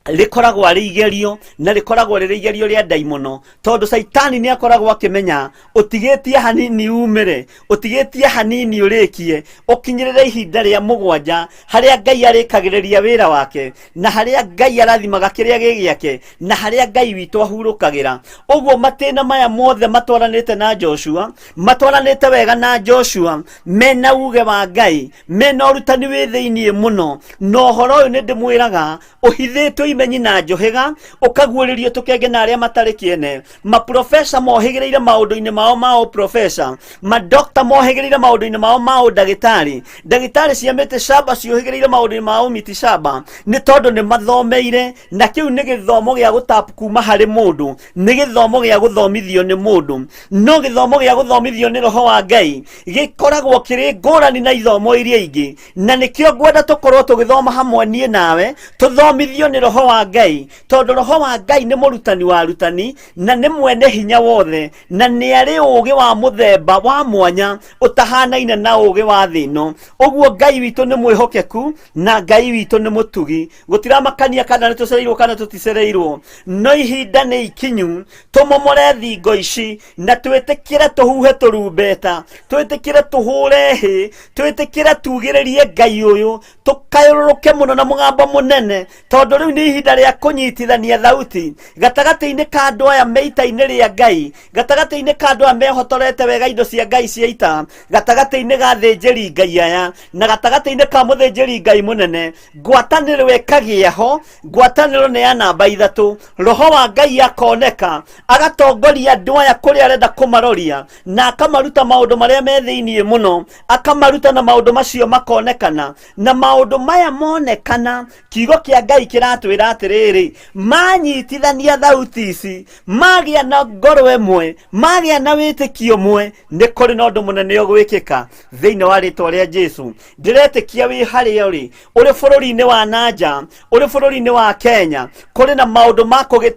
S2: Rĩkoragwo arĩ igerio, na rĩkoragwo rĩrĩ igerio rĩa ndaimono, tondũ Caitani nĩ akoragwo akĩmenya ũtigĩtie hanini umĩre, ũtigĩtie hanini ũrĩkie, ũkinyĩrĩre ihinda rĩa 7 harĩa Ngai arĩkagĩrĩria wĩra wake, na harĩa Ngai arathimaga kĩrĩa gĩ gĩake, na harĩa Ngai witũ ahurũkagĩra. Ũguo matĩna maya mothe matwaranĩte na Joshua, matwaranĩte wega na Joshua, mena uge wa Ngai, mena ũrutani wĩ thĩiniĩ mũno. Na ũhoro ũyũ nĩ ndĩmwĩraga ũhithĩtwo imenyi na njũhĩga, ũkaguũrĩrio tũkenge na arĩa matarĩ kĩene. Maprofesa mohĩgĩrĩire maũndũ-inĩ mao ma ũprofesa, madokta mohĩgĩrĩire maũndũ-inĩ mao ma ũndagĩtarĩ, ndagĩtarĩ cia mĩtĩ shamba ciũhĩgĩrĩire maũndũ-inĩ ma ũmiti shamba, nĩ tondũ nĩ mathomeire, na kĩu nĩ gĩthomo gĩa gũtap kuma harĩ mũndũ, nĩ gĩthomo gĩa gũthomithio nĩ mũndũ. No gĩthomo gĩa gũthomithio nĩ Roho wa Ngai gĩkoragwo kĩrĩ ngũrani na ithomo iria ingĩ, na nĩkĩo ngwenda tũkorwo tũgĩthoma hamwe niĩ nawe, tũthomithio nĩ Roho wa Ngai, tondũ Roho wa Ngai nĩ mũrutani wa arutani, na nĩ mwene hinya wothe, na nĩ arĩ ũũgĩ wa mũthemba wa mwanya ũtahanaine na ũũgĩ wa thĩ ĩno. Ũguo Ngai witũ nĩ mwĩhokeku na Ngai witũ nĩ mũtugi. Gũtiramakania kana nĩ tũcereirwo kana tũticereirwo, no ihinda nĩ ikinyu tũmomore thingo ici, na twĩtĩkĩre tũhuhe tũrumbeta, twĩtĩkĩre tũhũre hĩ, twĩtĩkĩre tugĩrĩrie Ngai ũyũ, tũkayũrũrũke mũno na mũgambo mũnene, tondũ rĩu nĩ ihinda rĩa kũnyitithania thauti gatagatĩ-inĩ ka andũ aya me ita-inĩ rĩa Ngai, gatagatĩ-inĩ ka andũ aya mehotorete wega indo cia Ngai cia ita, gatagatĩ-inĩ ga athĩnjĩri Ngai aya, na gatagatĩ-inĩ ka mũthĩnjĩri Ngai mũnene. Ngwatanĩro ĩkagĩa ho, ngwatanĩro nĩ ya namba 3. Roho wa Ngai akoneka, agatongoria andũ aya kũrĩa arenda kũmaroria, na akamaruta maũndũ marĩa me thĩiniĩ mũno, akamaruta na maũndũ macio makonekana. Na maũndũ maya monekana, kiugo kĩa Ngai kĩratwĩra atĩrĩrĩ, manyitithania thauti ici, magĩa na ngoro ĩmwe, magĩa na wĩtĩkio ũmwe, nĩ kũrĩ na ũndũ mũnene ũgwĩkĩka thĩinĩ wa rĩtwa rĩa Jesu. Ndĩretĩkia wĩ harĩa ũrĩ, ũrĩ bũrũri-inĩ wa nanja, ũrĩ bũrũri-inĩ wa Kenya, kũrĩ na maũndũ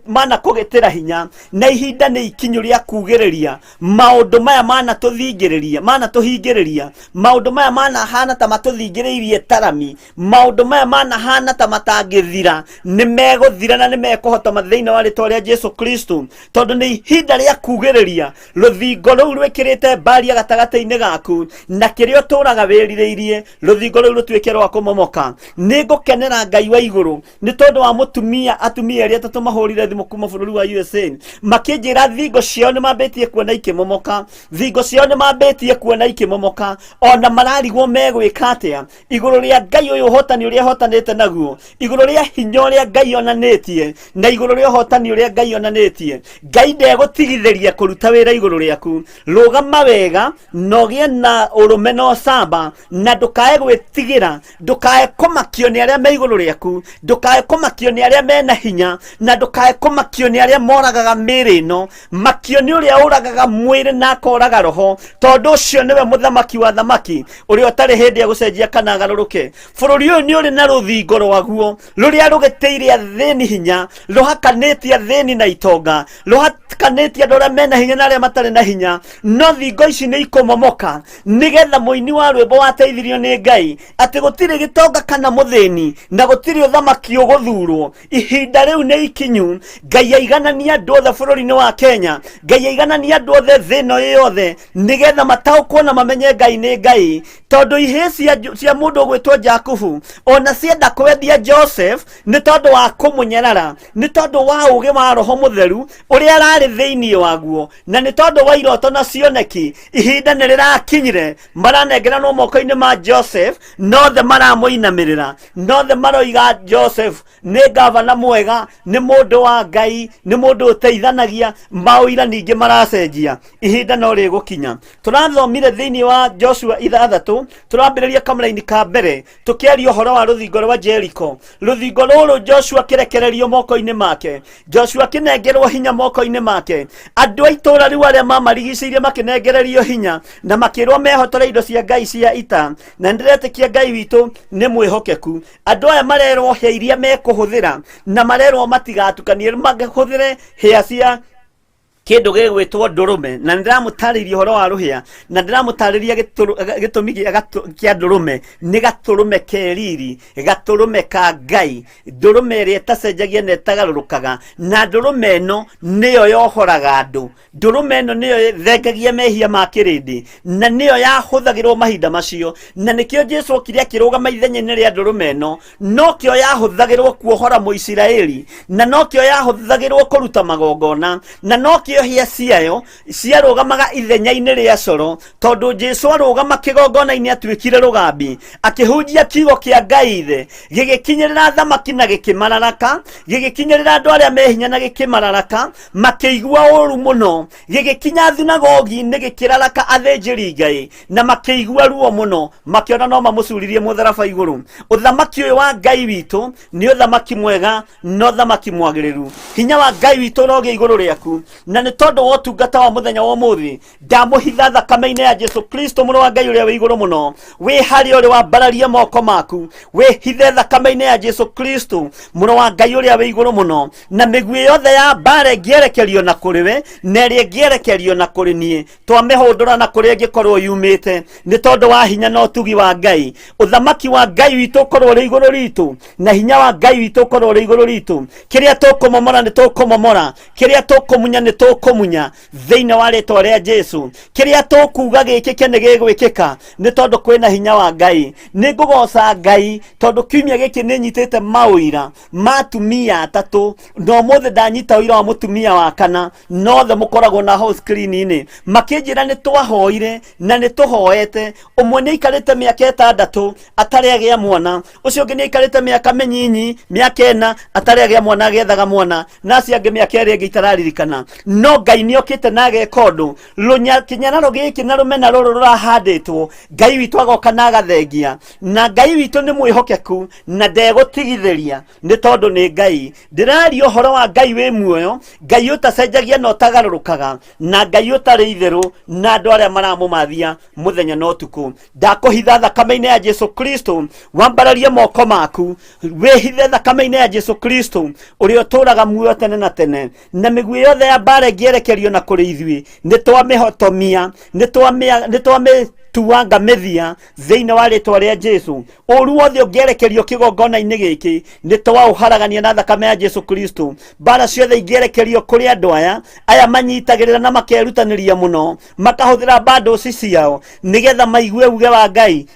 S2: manakũgĩtĩra hinya, na ihinda nĩ ikinyu rĩa kugĩrĩria maũndũ maya manatũthingĩrĩria, manatũhingĩrĩria, maũndũ maya manahana ta matũthingĩrĩirie tarami, maũndũ maya manahana ta matangĩthira, nĩ megũthira na nĩ mekũhotoma thĩinĩ wa rĩtwa rĩa Jesu Kristo, tondũ nĩ ihinda rĩa kugĩrĩria rũthingo rũu rwĩkĩrĩte mbaria gatagatĩ-inĩ gaku na kĩrĩa ũtũraga wĩrirĩirie, rũthingo rũu rũtuĩke rwa kũmomoka. Nĩ ngũkenera Ngai wa igũrũ nĩ tondũ wa atumia erĩ atatũ mahũrire thimũ kuma bũrũri wa USA, makĩnjĩra thingo ciao nĩ mambĩtie kuona ikĩmomoka, thingo ciao nĩ mambĩtie kuona ikĩmomoka, ona mararigwo megwĩka atĩa igũrũ rĩa Ngai ũyũ, ũhotani ũrĩa ahotanĩte naguo, igũrũ rĩa hinya ũrĩa Ngai onanĩtie, na igũrũ rĩa ũhotani ũrĩa Ngai onanĩtie. Ngai ndegũtigithĩria kũruta wĩra igũrũ rĩaku. Rũgama wega na ũgĩe na ũrũme na ũcamba, na ndũkae gwĩtigĩra, ndũkae kũmakio nĩ arĩa me igũrũ rĩaku, ndũkae kũmakio nĩ arĩa mena hinya, na ndũkae kũmakio nĩ arĩa moragaga mĩĩrĩ ĩno. Makio nĩ ũrĩa ũragaga mwĩrĩ na akoraga roho, tondũ ũcio nĩwe mũthamaki wa thamaki, ũrĩa ũtarĩ hĩndĩ egũcenjia kana agarũrũke. Bũrũri ũyũ nĩ ũrĩ na rũthingo rwaguo rũrĩa rũgĩtĩire athĩni hinya, rũhakanĩtie athĩni na itonga, rũhakanĩtie andũ arĩa mena hinya na arĩa matarĩ na hinya. No thingo ici nĩ ikũmomoka, nĩgetha mũini wa rwĩmbo wateithirio nĩ Ngai atĩ gũtirĩ gĩtonga kana mũthĩni, na gũtirĩ ũthamaki ũgũthurwo. Ihinda rĩu nĩ ikinyu. Ngai aiganania andũ othe bũrũri-inĩ wa Kenya, Ngai aiganania andũ othe thĩ ĩno yothe, nĩgetha mataũkwo na mamenye Ngai nĩ Ngai. Tondũ ihĩĩ cia mũndũ ũgwĩtwo Jakubu ona cienda kwendia Joseph nĩ tondũ wa kũmũnyarara, nĩ tondũ wa ũũgĩ wa Roho Mũtheru ũrĩa ararĩ thĩinĩ waguo, na nĩ tondũ wa iroto na cioneki. Ihinda nĩ rĩrakinyire, maranengeranwo moko-inĩ ma Joseph, nothe maramũinamĩrĩra, nothe maroiga Joseph nĩ gavana mwega, nĩ mũndũ wa Ngai, nĩ mũndũ ũteithanagia. Maũira ningĩ maracenjia, ihinda no rĩgũkinya. Tũrathomire thĩinĩ wa Joshua 6, tũrambĩrĩria kamũraini ka mbere tũkĩaria ũhoro wa rũthingo rwa Jericho. Rũthingo rũrũ Joshua kĩrekererio moko-inĩ make, Joshua kĩnengerwo hinya moko-inĩ make, andũ a itũũra rĩu arĩa mamarigicĩirie makĩnengererio hinya na makĩrwo mehotore indo cia Ngai cia ita. Na nĩndĩretĩkia Ngai witũ nĩ mwĩhokeku. Andũ aya marerwo hĩa iria mekũhũthĩra, na marerwo matigatukanie, mahũthĩre hĩa cia Kĩndũ gĩgwĩtwo ndũrũme, na nĩndĩramũtarĩirie ũhoro wa rũhĩa, na ndĩramũtarĩria gĩtũmi kĩa ndũrũme. Nĩ gatũrũme ke riri, gatũrũme ka Ngai, ndũrũme ĩrĩa ĩtacenjagia na ĩtagarũrũkaga. Na ndũrũme ĩno nĩyo yohoraga andũ, ndũrũme ĩno nĩyo ĩthengagia mehia ma kĩrĩndĩ, na nĩyo yahũthagĩrwo mahinda macio. Na nĩkĩo Jesu okire akĩrũgama ithenya-inĩ rĩa ndũrũme ĩno. Nokĩo yahũthagĩrwo kuohora Mũisiraeli, na nokĩo yahũthagĩrwo kũruta magongona, na nokĩo hĩa ciayo ciarũgamaga ithenya-inĩ rĩa coro, tondũ Jesu arũgama kĩgongona-inĩ atuĩkire rũgambi, akĩhunjia kiugo kĩa Ngai Ithe, gĩgĩkinyĩrĩra thamaki na gĩkĩmararaka, gĩgĩkinyĩrĩra andũ arĩa me hinya na gĩkĩmararaka, makĩigua ũru mũno, gĩgĩkinya thunagogi-inĩ gĩkĩraraka athĩnjĩri Ngai, na makĩigua ruo mũno, makĩona no mamũcuririe mũtharaba igũrũ. Ũthamaki ũyũ wa Ngai witũ nĩ ũthamaki mwega na ũthamaki mwagĩrĩru. Hinya wa Ngai witũ ũrogĩa igũrũ rĩaku, na nĩ tondũ wa ũtungata wa mũthenya wa ũmũthĩ, ndamũhitha thakame-inĩ ya Jesu Kristo, mũrũ wa Ngai ũrĩa wĩ igũrũ mũno. Wĩ harĩa ũrĩ, wambararie moko maku, wĩhithe thakame-inĩ ya Jesu Kristo, mũrũ wa Ngai ũrĩa wĩ igũrũ mũno. Na mĩguĩ yothe ya mbara ĩngĩerekerio na kũrĩ we, na ĩrĩa ĩngĩerekerio na kũrĩ niĩ, twamĩhũndũra na kũrĩa ĩngĩkorwo yumĩte, nĩ tondũ wa hinya na ũtugi wa Ngai. Ũthamaki wa Ngai witũ ũkorwo ũrĩ igũrũ ritũ, na hinya wa Ngai witũ ũkorwo ũrĩ igũrũ ritũ. Kĩrĩa tũkũmomora nĩ tũkũmomora, kĩrĩa tũkũmunya nĩ tũkũmunya, thĩinĩ wa rĩtwa rĩa Jesu. Kĩrĩa tũkuga gĩkĩke nĩ gĩgwĩkĩka, nĩ tondũ kwĩna hinya wa Ngai. Nĩ ngũgoca Ngai tondũ kiumia gĩkĩ nĩ nyitĩte maũira ma atumia atatũ, na ũmũthĩ ndanyita ũira wa mũtumia wa kana. Nothe mũkoragwo na hau screen-inĩ makĩnjĩra nĩ twahoire na nĩ tũhoete. Ũmwe nĩ aikarĩte mĩaka 6 atarĩ agĩa mwana, ũcio ũngĩ nĩ aikarĩte mĩaka mĩnyinyi, mĩaka 4 atarĩ agĩa mwana, agĩethaga mwana, na acio angĩ mĩaka ĩrĩa ĩngĩ itararirikana. No Ngai nĩ okĩte na ageka ũndũ. Kĩnyararo gĩkĩ na rũmena rũrũ rũrahandĩtwo, Ngai witũ agoka na agathengia. Na Ngai witũ nĩ mwĩhokeku na ndegũtigithĩria, nĩ tondũ nĩ Ngai. Ndĩraria ũhoro wa Ngai wĩ muoyo, Ngai ũtacenjagia na ũtagarũrũkaga, na Ngai ũtarĩ itherũ na andũ arĩa maramũmathia mũthenya na ũtukũ. Ndakũhitha thakame-inĩ ya Jesu Kristo, wambararie moko maku, wĩhithe thakame-inĩ ya Jesu Kristo ũrĩa ũtũũraga muoyo tene na tene. Na mĩguĩ yothe ya mbara ĩngĩerekerio na kũrĩ ithuĩ, nĩ twamĩhotomia, nĩ twamĩtuanga mĩthia thĩinĩ wa rĩtwa rĩa Jesu. Ũru wothe ũngĩerekerio kĩgongona-inĩ gĩkĩ, nĩ twaũharagania na thakame ya Jesu Kristo. Mbara ciothe ingĩerekerio kũrĩ andũ aya manyitagĩrĩra na makerutanĩria mũno, makahũthĩra bandoci ciao nĩgetha maigue uge wa Ngai.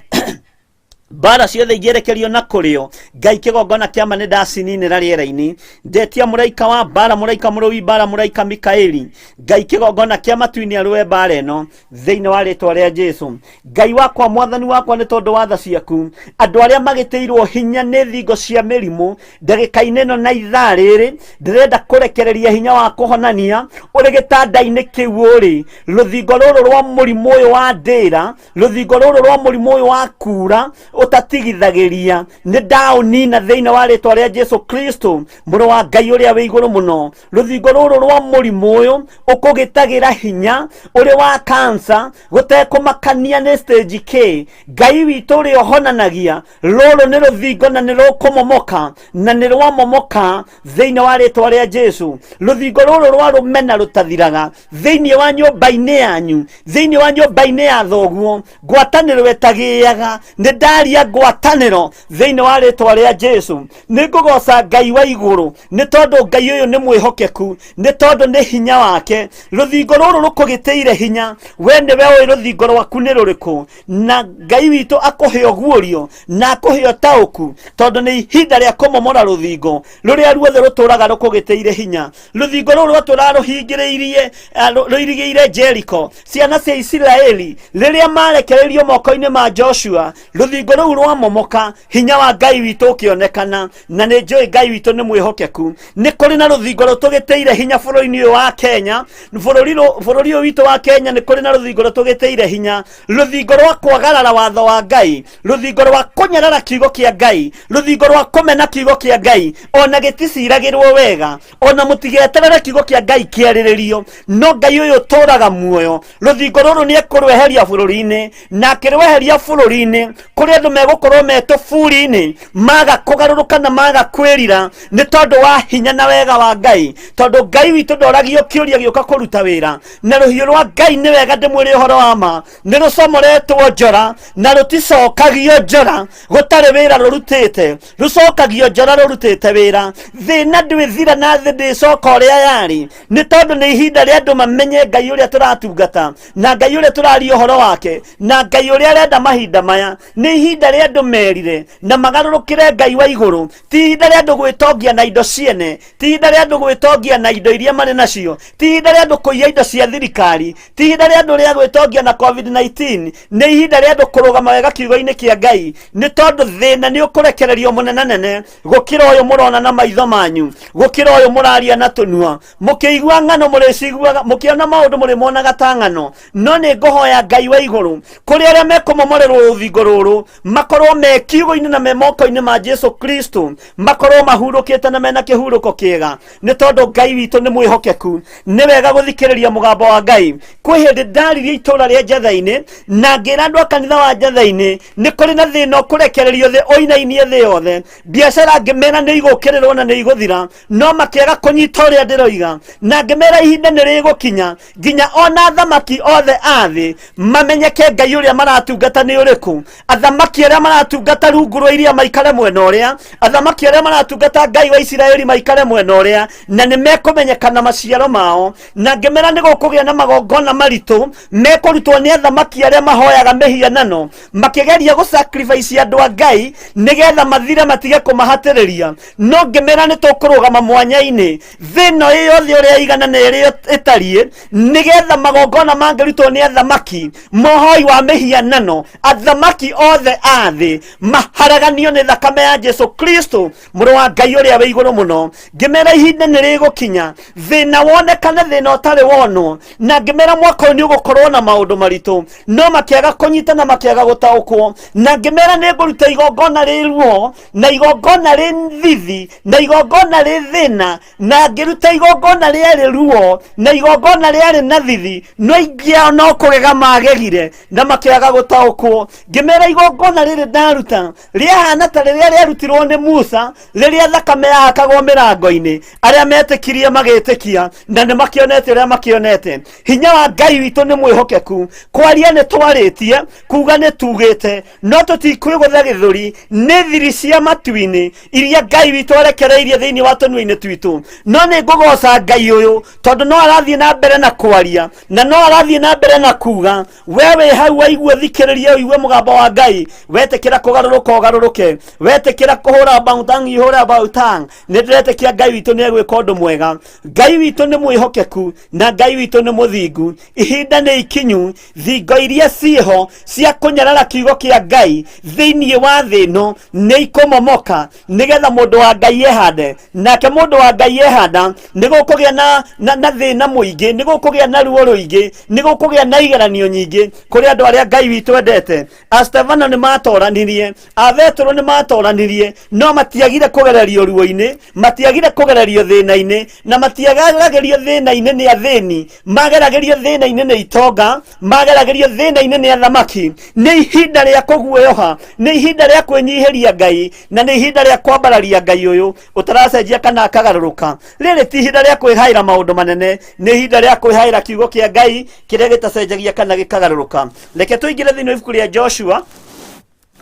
S2: Mbara ciothe ingĩerekerio na kũrĩo, Ngai kĩgongona kĩa ma nĩ ndacininĩra rĩera-inĩ. Ndetia mũraika wa mbara, mũraika mũrũi mbara, mũraika Mikaeli, Ngai kĩgongona kĩa matu-inĩ arũe mbara ĩno thĩinĩ wa rĩtwa rĩa Jesu. Ngai wakwa, mwathani wakwa, nĩ tondũ wa tha ciaku, andũ arĩa magĩtĩirwo hinya nĩ thingo cia mĩrimũ ndagĩka-inĩ ĩno na ithaa rĩrĩ, ndĩrenda kũrekereria hinya wa kũhonania ũrĩ gĩtanda-inĩ kĩu ũrĩ. Rũthingo rũrũ rwa mũrimũ ũyũ wa ndĩra, rũthingo rũrũ rwa mũrimũ ũyũ wa kura ũtatigithagĩria, nĩ ndaũnina thĩinĩ wa rĩtwa rĩa Jesu Kristo, mũrũ wa Ngai ũrĩa wĩ igũrũ mũno. Rũthingo rũrũ rwa mũrimũ ũyũ ũkũgĩtagĩra hinya ũrĩ wa kansa, gũtekũmakania nĩ stage K, Ngai witũ ũrĩa ũhonanagia, rũrũ nĩ rũthingo na nĩ rũkũmomoka, na nĩ rwamomoka thĩinĩ wa rĩtwa rĩa Jesu. Rũthingo rũrũ rwa rũmena rũtathiraga thĩinĩ wa nyũmba-inĩ yanyu, thĩinĩ wa nyũmba-inĩ ya thoguo, ngwatanĩro ĩtagĩaga, nĩ ndaria ngwatanĩro thĩinĩ wa rĩtwa rĩa Jesu. Nĩ ngũgoca Ngai wa igũrũ, nĩ tondũ Ngai ũyũ nĩ mwĩhokeku, nĩ tondũ nĩ hinya wake. Rũthingo rũrũ rũkũgĩtĩire hinya, we nĩwe ũĩ rũthingo rwaku nĩ rũrĩkũ, na Ngai witũ akũhe ũguũrio na akũhe ũtaũku, tondũ nĩ ihinda rĩa kũmomora rũthingo rũrĩa ruothe rũtũraga rũkũgĩtĩire hinya. Rũthingo rũrũ rwatũraga rũhingĩrĩirie, rũirigĩire Jericho. Ciana cia Isiraeli rĩrĩa marekereirio moko-inĩ ma Joshua, rũthingo rũu rwamomoka, hinya wa Ngai witũ ũkĩonekana. Na nĩ njũĩ Ngai witũ nĩ mwĩhokeku. Nĩ kũrĩ na rũthingo rũtũgĩtĩire hinya bũrũri-inĩ ũyũ wa Kenya, bũrũri ũyũ witũ wa Kenya, nĩ kũrĩ na rũthingo rũtũgĩtĩire hinya, rũthingo rwa kwagarara watho wa Ngai, rũthingo rwa kũnyarara kiugo kĩa Ngai, rũthingo rwa kũmena kiugo kĩa Ngai. Ona gĩticiragĩrwo wega, ona mũtigeterere kiugo kĩa Ngai kĩarĩrĩrio, no Ngai ũyũ ũtũraga muoyo, rũthingo rũrũ nĩ ekũrweheria bũrũri-inĩ, na akĩrweheria bũrũri-inĩ kũrĩ andũ
S3: Andũ megũkorwo me tũburi-inĩ maga kũgarũrũka na maga kwĩrira nĩ tondũ wa hinya na wega wa Ngai, tondũ Ngai witũ ndoragio kĩũria gĩũka kũruta wĩra. Na rũhiũ rwa Ngai, nĩ wega ndĩmwĩre ũhoro wa ma, nĩ rũcomoretwo njora na rũticokagio njora gũtarĩ wĩra rũrutĩte, rũcokagio njora rũrutĩte wĩra. Thĩna ndwĩthira na thĩ ndĩcoka ũrĩa yarĩ, nĩ tondũ nĩ ihinda rĩa andũ mamenye Ngai ũrĩa tũratungata na Ngai ũrĩa tũraria ũhoro wake na Ngai ũrĩa arenda mahinda maya. Nĩ ihinda rĩa andũ merire na magarũrũkĩre Ngai wa igũrũ. Ti ihinda rĩa andũ gwĩtongia na indo ciene, ti ihinda rĩa andũ gwĩtongia na indo iria marĩ nacio, ti ihinda rĩa andũ kũiya indo cia thirikari, ti ihinda rĩa andũ rĩa gwĩtongia na COVID-19. Nĩ ihinda rĩa andũ kũrũgama wega kiugo-inĩ kĩa Ngai, nĩ tondũ thĩna nĩ ũkũrekererio mũnenanene gũkĩra ũyũ mũrona na maitho manyu, gũkĩra ũyũ mũraria na tũnua. Mũkĩigua ng'ano mũrĩciguaga, mũkĩona maũndũ mũrĩmonaga ta ng'ano. No nĩ ngũhoya Ngai wa igũrũ, kũrĩ arĩa mekũmomorerwo rũthingo rũrũ, makorwo me kiugo-inĩ na me moko-inĩ ma Jesu Kristo, makorwo mahurũkĩte na mena kĩhurũko kĩega, nĩ tondũ Ngai witũ nĩ mwĩhokeku. Nĩ wega gũthikĩrĩria mũgambo wa Ngai. Kwĩ hĩndĩ ndaririe itũũra rĩa Njatha-inĩ na ngĩra andũ a kanitha wa Njatha-inĩ nĩ kũrĩ na thĩna ũkũrekererio thĩ ũinainie thĩ yothe. Biacara ngĩmera nĩ igũkĩrĩrwo na nĩ igũthira, no makĩaga kũnyita ũrĩa ndĩroiga. Na ngĩmera ihinda nĩ rĩgũkinya nginya ona athamaki othe a thĩ mamenyeke Ngai ũrĩa maratungata nĩ ũrĩkũ. Athamaki arĩa maratungata rungu rwa iria maikare mwena ũrĩa, athamaki arĩa maratungata Ngai wa Isiraeli maikare mwena ũrĩa, na nĩ mekũmenyekana maciaro mao. Na ngĩmera nĩ gũkũgĩa na magongona maritũ mekũrutwo nĩ athamaki arĩa mahoyaga mĩhianano, makĩgeria gũ sacrifice andũ a Ngai nĩgetha mathire matige kũmahatĩrĩria. No ngĩmera nĩ tũkũrũgama mwanya-inĩ thĩ ĩno ĩ yothe ũrĩa ĩigana na ĩrĩa ĩtariĩ, nĩgetha magongona mangĩrutwo nĩ athamaki mohoi wa mĩhianano, athamaki othe a thĩ maharaganio nĩ thakame ya Jesu Kristo, mũrũ wa Ngai ũrĩa wĩ igũrũ mũno. Ngĩmera ihinda nĩ rĩgũkinya thĩna wonekane, thĩna ũtarĩ wonwo. Na ngĩmera mwaka ũyũ nĩ ũgũkorwo na maũndũ maritũ, no makĩaga kũnyita na makĩaga gũtaũkwo. Na ngĩmera nĩ ngũruta igongona rĩ ruo na igongona rĩ thithi na igongona rĩ thĩna. Na ngĩruta igongona rĩarĩ ruo na igongona rĩarĩ na thithi, no aingĩ ao no kũgega magegire na makĩaga gũtaũkwo. Ngĩmera igongona rĩrĩ ndaruta rĩahana ta rĩrĩa rĩarutirwo nĩ Musa rĩrĩa thakame yahakagwo mĩrango-inĩ. Arĩa metĩkirie magĩtĩkia, na nĩ makĩonete ũrĩa makĩonete. Hinya wa Ngai witũ nĩ mwĩhokeku. Kwaria nĩ twarĩtie, kuga nĩ tugĩte, no tũtikwĩgũtha gĩthũri nĩ thiri cia matu-inĩ iria Ngai witũ arekereirie thĩinĩ wa tũnua-inĩ twitũ. No nĩ ngũgoca Ngai ũyũ, tondũ no arathiĩ na mbere na kwaria na no arathiĩ na mbere na kuga. We wĩ hau waigua, thikĩrĩria ũigue mũgambo wa Ngai. Wetĩkĩra kũgarũrũka ũgarũrũke, wetĩkĩra kũhũra bautang ihũra bautang. Nĩ ndĩretĩkia Ngai witũ nĩ egwĩka ũndũ mwega. Ngai witũ nĩ mwĩhokeku na Ngai witũ nĩ mũthingu. Ihinda nĩ ikinyu thingo iria ciĩho cia kũnyarara kiugo kĩa Ngai thĩinĩ wa thĩ ĩno nĩ ikũmomoka, nĩgetha mũndũ wa Ngai ehande. Nake mũndũ wa Ngai ehanda, nĩ gũkũgĩa na thĩna mũingĩ, nĩ gũkũgĩa na ruo rũingĩ, nĩ gũkũgĩa na igeranio nyingĩ kũrĩ andũ arĩa Ngai witũ endete. A Stefano nĩ matoranirie, a Petero nĩ matoranirie, no matiagire kũgererio ruo-inĩ, matiagire kũgererio thĩna-inĩ, na matiageragĩrio thĩna-inĩ nĩ athĩni, mageragĩrio thĩna-inĩ nĩ itonga, mageragĩrio thĩna-inĩ nĩ athamaki. Nĩ ihinda rĩa kũguoyoha, nĩ ihinda rĩa kwĩnyihĩria Ngai, na nĩ ihinda rĩa kwambararia Ngai ũyũ ũtaracenjia kana akagarũrũka. Rĩrĩ ti ihinda rĩa kwĩhaĩra maũndũ manene, nĩ ihinda rĩa kwĩhaĩra kiugo kĩa Ngai kĩrĩa gĩtacenjagia kana gĩkagarũrũka. Reke tũingĩre thĩinĩ wa ibuku rĩa Joshua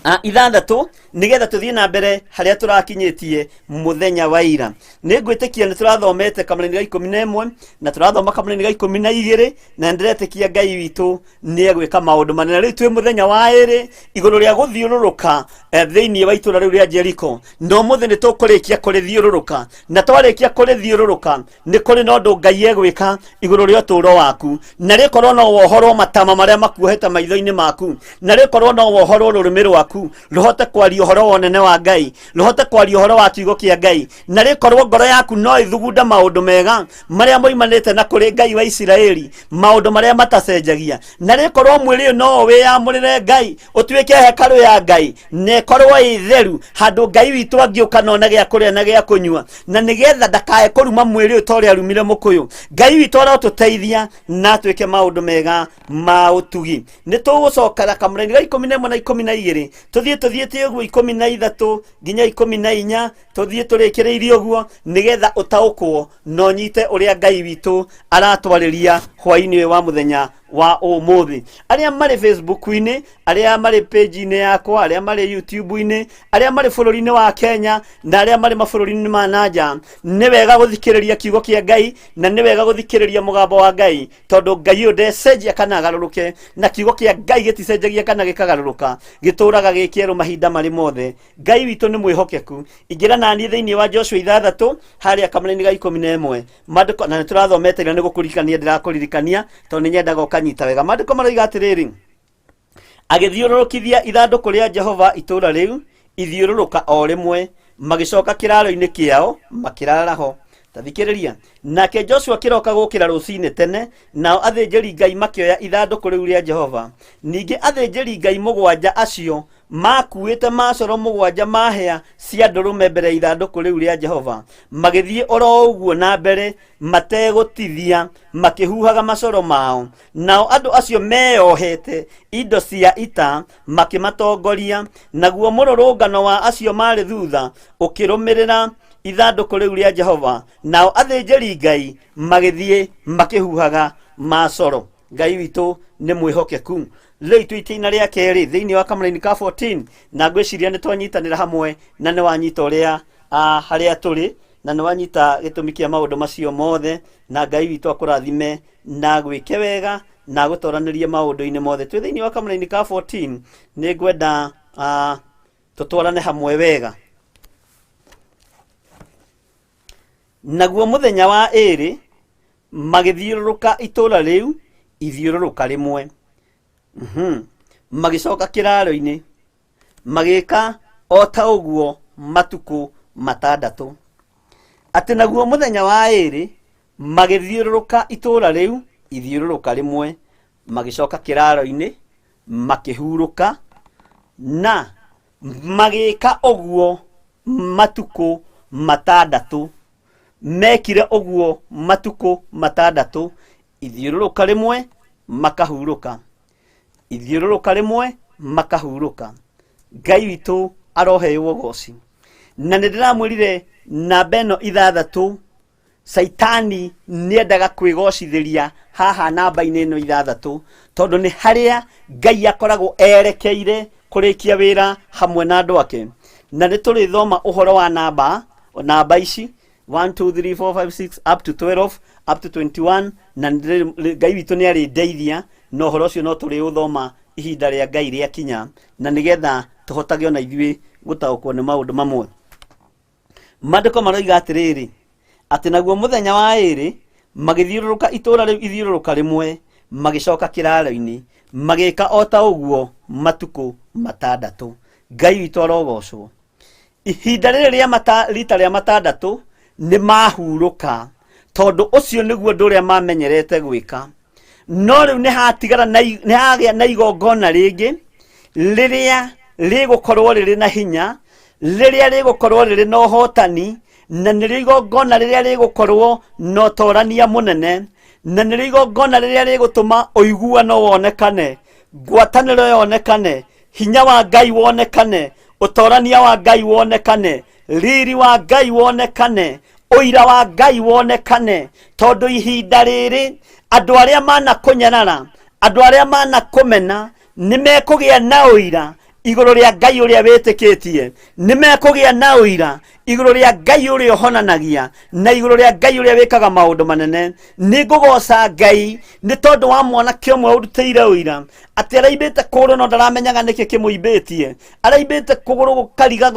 S3: 6, nĩgetha tũthiĩ na mbere harĩa tũrakinyĩtie mũthenya wa ira. Nĩ ngwĩtĩkia nĩ tũrathomete kamũraini ga 11 na tũrathoma kamũraini ga 12, na ndĩretĩkia Ngai witũ nĩ egwĩka maũndũ manene. Rĩu twĩ mũthenya wa ĩrĩ igũrũ rĩa gũthiũrũrũka thĩinĩ wa itũũra rĩu rĩa Jeriko, na ũmũthĩ nĩ tũkũrĩkia kũrĩthiũrũrũka. Na twarĩkia kũrĩthiũrũrũka, nĩ kũrĩ na ũndũ Ngai egwĩka igũrũ rĩa ũtũũro waku. Na rĩkorwo no wohorwo matama marĩa makuohete maitho-inĩ maku, na rĩkorwo no wohorwo rũrĩmĩ rwaku rũhote kwaria. kwaria ũhoro wa ũnene wa Ngai, rũhote kwaria ũhoro wa kiugo kĩa Ngai, na rĩkorwo ngoro yaku no ĩthugunda maũndũ mega marĩa moimanĩte na kũrĩ Ngai wa Isiraeli, maũndũ marĩa matacenjagia, na rĩkorwo mwĩrĩ ũyũ no wĩyamũrĩre Ngai, ũtuĩke hekarũ ya Ngai, na ĩkorwo ĩ theru, handũ Ngai witũ angĩũka na one gĩa kũrĩa na gĩa kũnyua, na nĩgetha ndakae kũruma mwĩrĩ ũyũ ta ũrĩa arumire mũkũyũ. Ngai witũ arotũteithia na atwĩke maũndũ mega ma ũtugi. Nĩ tũgũcokera kamũraini ga 11 na 12, tũthiĩ tũthiĩte ũguo 13 nginya 14, tũthiĩ tũrĩkĩrĩirie ũguo nĩgetha ũtaũkwo na ũnyite ũrĩa Ngai witũ aratwarĩria hwaĩ-inĩ ũyũ wa mũthenya wa ũmũthĩ. Arĩa marĩ Facebook-inĩ, arĩa marĩ page-inĩ yakwa, arĩa marĩ YouTube-inĩ, arĩa marĩ bũrũri-inĩ wa Kenya na arĩa marĩ mabũrũri-inĩ ma na nja, nĩ wega gũthikĩrĩria kiugo kĩa Ngai na nĩ wega gũthikĩrĩria mũgambo wa Ngai, tondũ Ngai ũyũ ndecenjia kana agarũrũke, na kiugo kĩa Ngai gĩticenjagia kana gĩkagarũrũka, gĩtũraga gĩ kĩerũ mahinda marĩ mothe. Ngai witũ nĩ mwĩhokeku. Ingĩra naniĩ thĩinĩ wa Joshua 6 harĩa kamũraini ga 11, maandĩko, na nĩ tũrathomete ira, nĩ gũkũririkania ndĩrakũririkania tondũ nĩ nyendaga ũkanyita wega. Maandĩko maroiga atĩrĩrĩ, agĩthiũrũrũkithia ithandũkũ rĩa Jehova itũũra rĩu ithiũrũrũka o rĩmwe, magĩcoka kĩraaro-inĩ kĩao makĩrara ho. Ta thikĩrĩria. Nake Joshua kĩroka gũkĩra rũcinĩ tene, nao athĩnjĩri Ngai makĩoya ithandũkũ rĩu rĩa Jehova. Ningĩ athĩnjĩri Ngai 7 acio makuĩte macoro 7 ma hĩa cia ndũrũme mbere ya ithandũkũ rĩu rĩa Jehova, magĩthiĩ oro ũguo na mbere mategũtithia, makĩhuhaga macoro mao. Nao andũ acio meyohete indo cia ita makĩmatongoria, naguo mũrũrũngano wa acio marĩ thutha ũkĩrũmĩrĩra ithandũkũ rĩu rĩa Jehova, nao athĩnjĩri Ngai magĩthiĩ makĩhuhaga macoro. Ngai witũ nĩ mwĩhokeku. Rĩu twĩ itĩina rĩa kerĩ thĩinĩ wa kamũraini ka 14, na ngwĩciria nĩ twanyitanĩra hamwe na nĩ wanyita ũrĩa harĩa tũrĩ, na nĩ wanyita gĩtũmi kĩa maũndũ macio mothe, na Ngai witũ akũrathime na gwĩke wega na agũtoranĩrie maũndũ-inĩ mothe. Twĩ thĩinĩ wa kamũraini ka 14, nĩ ngwenda tũtwarane hamwe wega. Naguo mũthenya wa ĩrĩ magĩthiũrũrũka itũũra rĩu ithiũrũrũka rĩmwe. Magĩcoka kĩraaro-inĩ, magĩka o ta ũguo matukũ 6. Atĩ naguo mũthenya wa ĩrĩ magĩthiũrũrũka itũũra rĩu ithiũrũrũka rĩmwe, magĩcoka kĩraaro-inĩ, makĩhurũka, na magĩka ũguo matukũ 6. Mekire ũguo matukũ 6, ithiũrũrũka rĩmwe makahurũka, ithiũrũrũka rĩmwe makahurũka. Ngai witũ aroheo ũgoci. Na nĩ ndĩramwĩrire namba ĩno 6, Saitani nĩendaga kwĩgocithĩria haha namba-inĩ ĩno 6, tondũ nĩ harĩa Ngai akoragwo erekeire kũrĩkia wĩra hamwe na andũ ake. Na nĩ tũrĩthoma ũhoro wa namba ici 1, 2, 3, 4, 5, 6 up to 12 up to 21, na Ngai witũ nĩ arĩndeithia na ũhoro ũcio no tũrĩũthoma ihinda rĩa Ngai rĩakinya, na nĩgetha tũhotage ona ithuĩ gũtaũkwo nĩ maũndũ mamwe. Maandĩko maroiga atĩrĩrĩ, atĩ naguo mũthenya wa ĩrĩ magĩthiũrũrũka itũũra rĩu ithiũrũrũka rĩmwe, magĩcoka kĩraaro-inĩ, magĩka o ta ũguo matukũ 6. Ngai witũ arogocwo. Ihinda rĩrĩ rĩa rita rĩa 6 nĩ mahurũka, tondũ ũcio nĩguo ũndũ ũrĩa mamenyerete gwĩka. No rĩu nĩ hatigara na nĩ hagĩa na igongona rĩngĩ rĩrĩa rĩgũkorwo rĩrĩ na hinya, rĩrĩa rĩgũkorwo rĩrĩ na ũhotani, na nĩrĩo igongona rĩrĩa rĩgũkorwo na ũtorania mũnene, na nĩrĩo igongona rĩrĩa rĩgũtũma ũiguano wonekane, ngwatanĩro yonekane, hinya wa Ngai wonekane, ũtorania wa Ngai wonekane, riri wa Ngai wonekane, ũira wa Ngai wonekane. Tondũ ihinda rĩrĩ andũ arĩa manakũnyarara, andũ arĩa manakũmena, nĩ mekũgĩa na ũira igũrũ rĩa Ngai ũrĩa wĩtĩkĩtie, nĩ mekũgĩa na ũira Igũrũ rĩa Ngai ũrĩa ũhonanagia na igũrũ rĩa Ngai ũrĩa wĩkaga maũndũ manene. Nĩ ngũgoca Ngai nĩ tondũ wa mwanake ũmwe ũrutĩire ũira atĩ araimbĩte kũgũrũ no ndaramenyaga nĩkĩ kĩmũimbĩtie. Araimbĩte kũgũrũ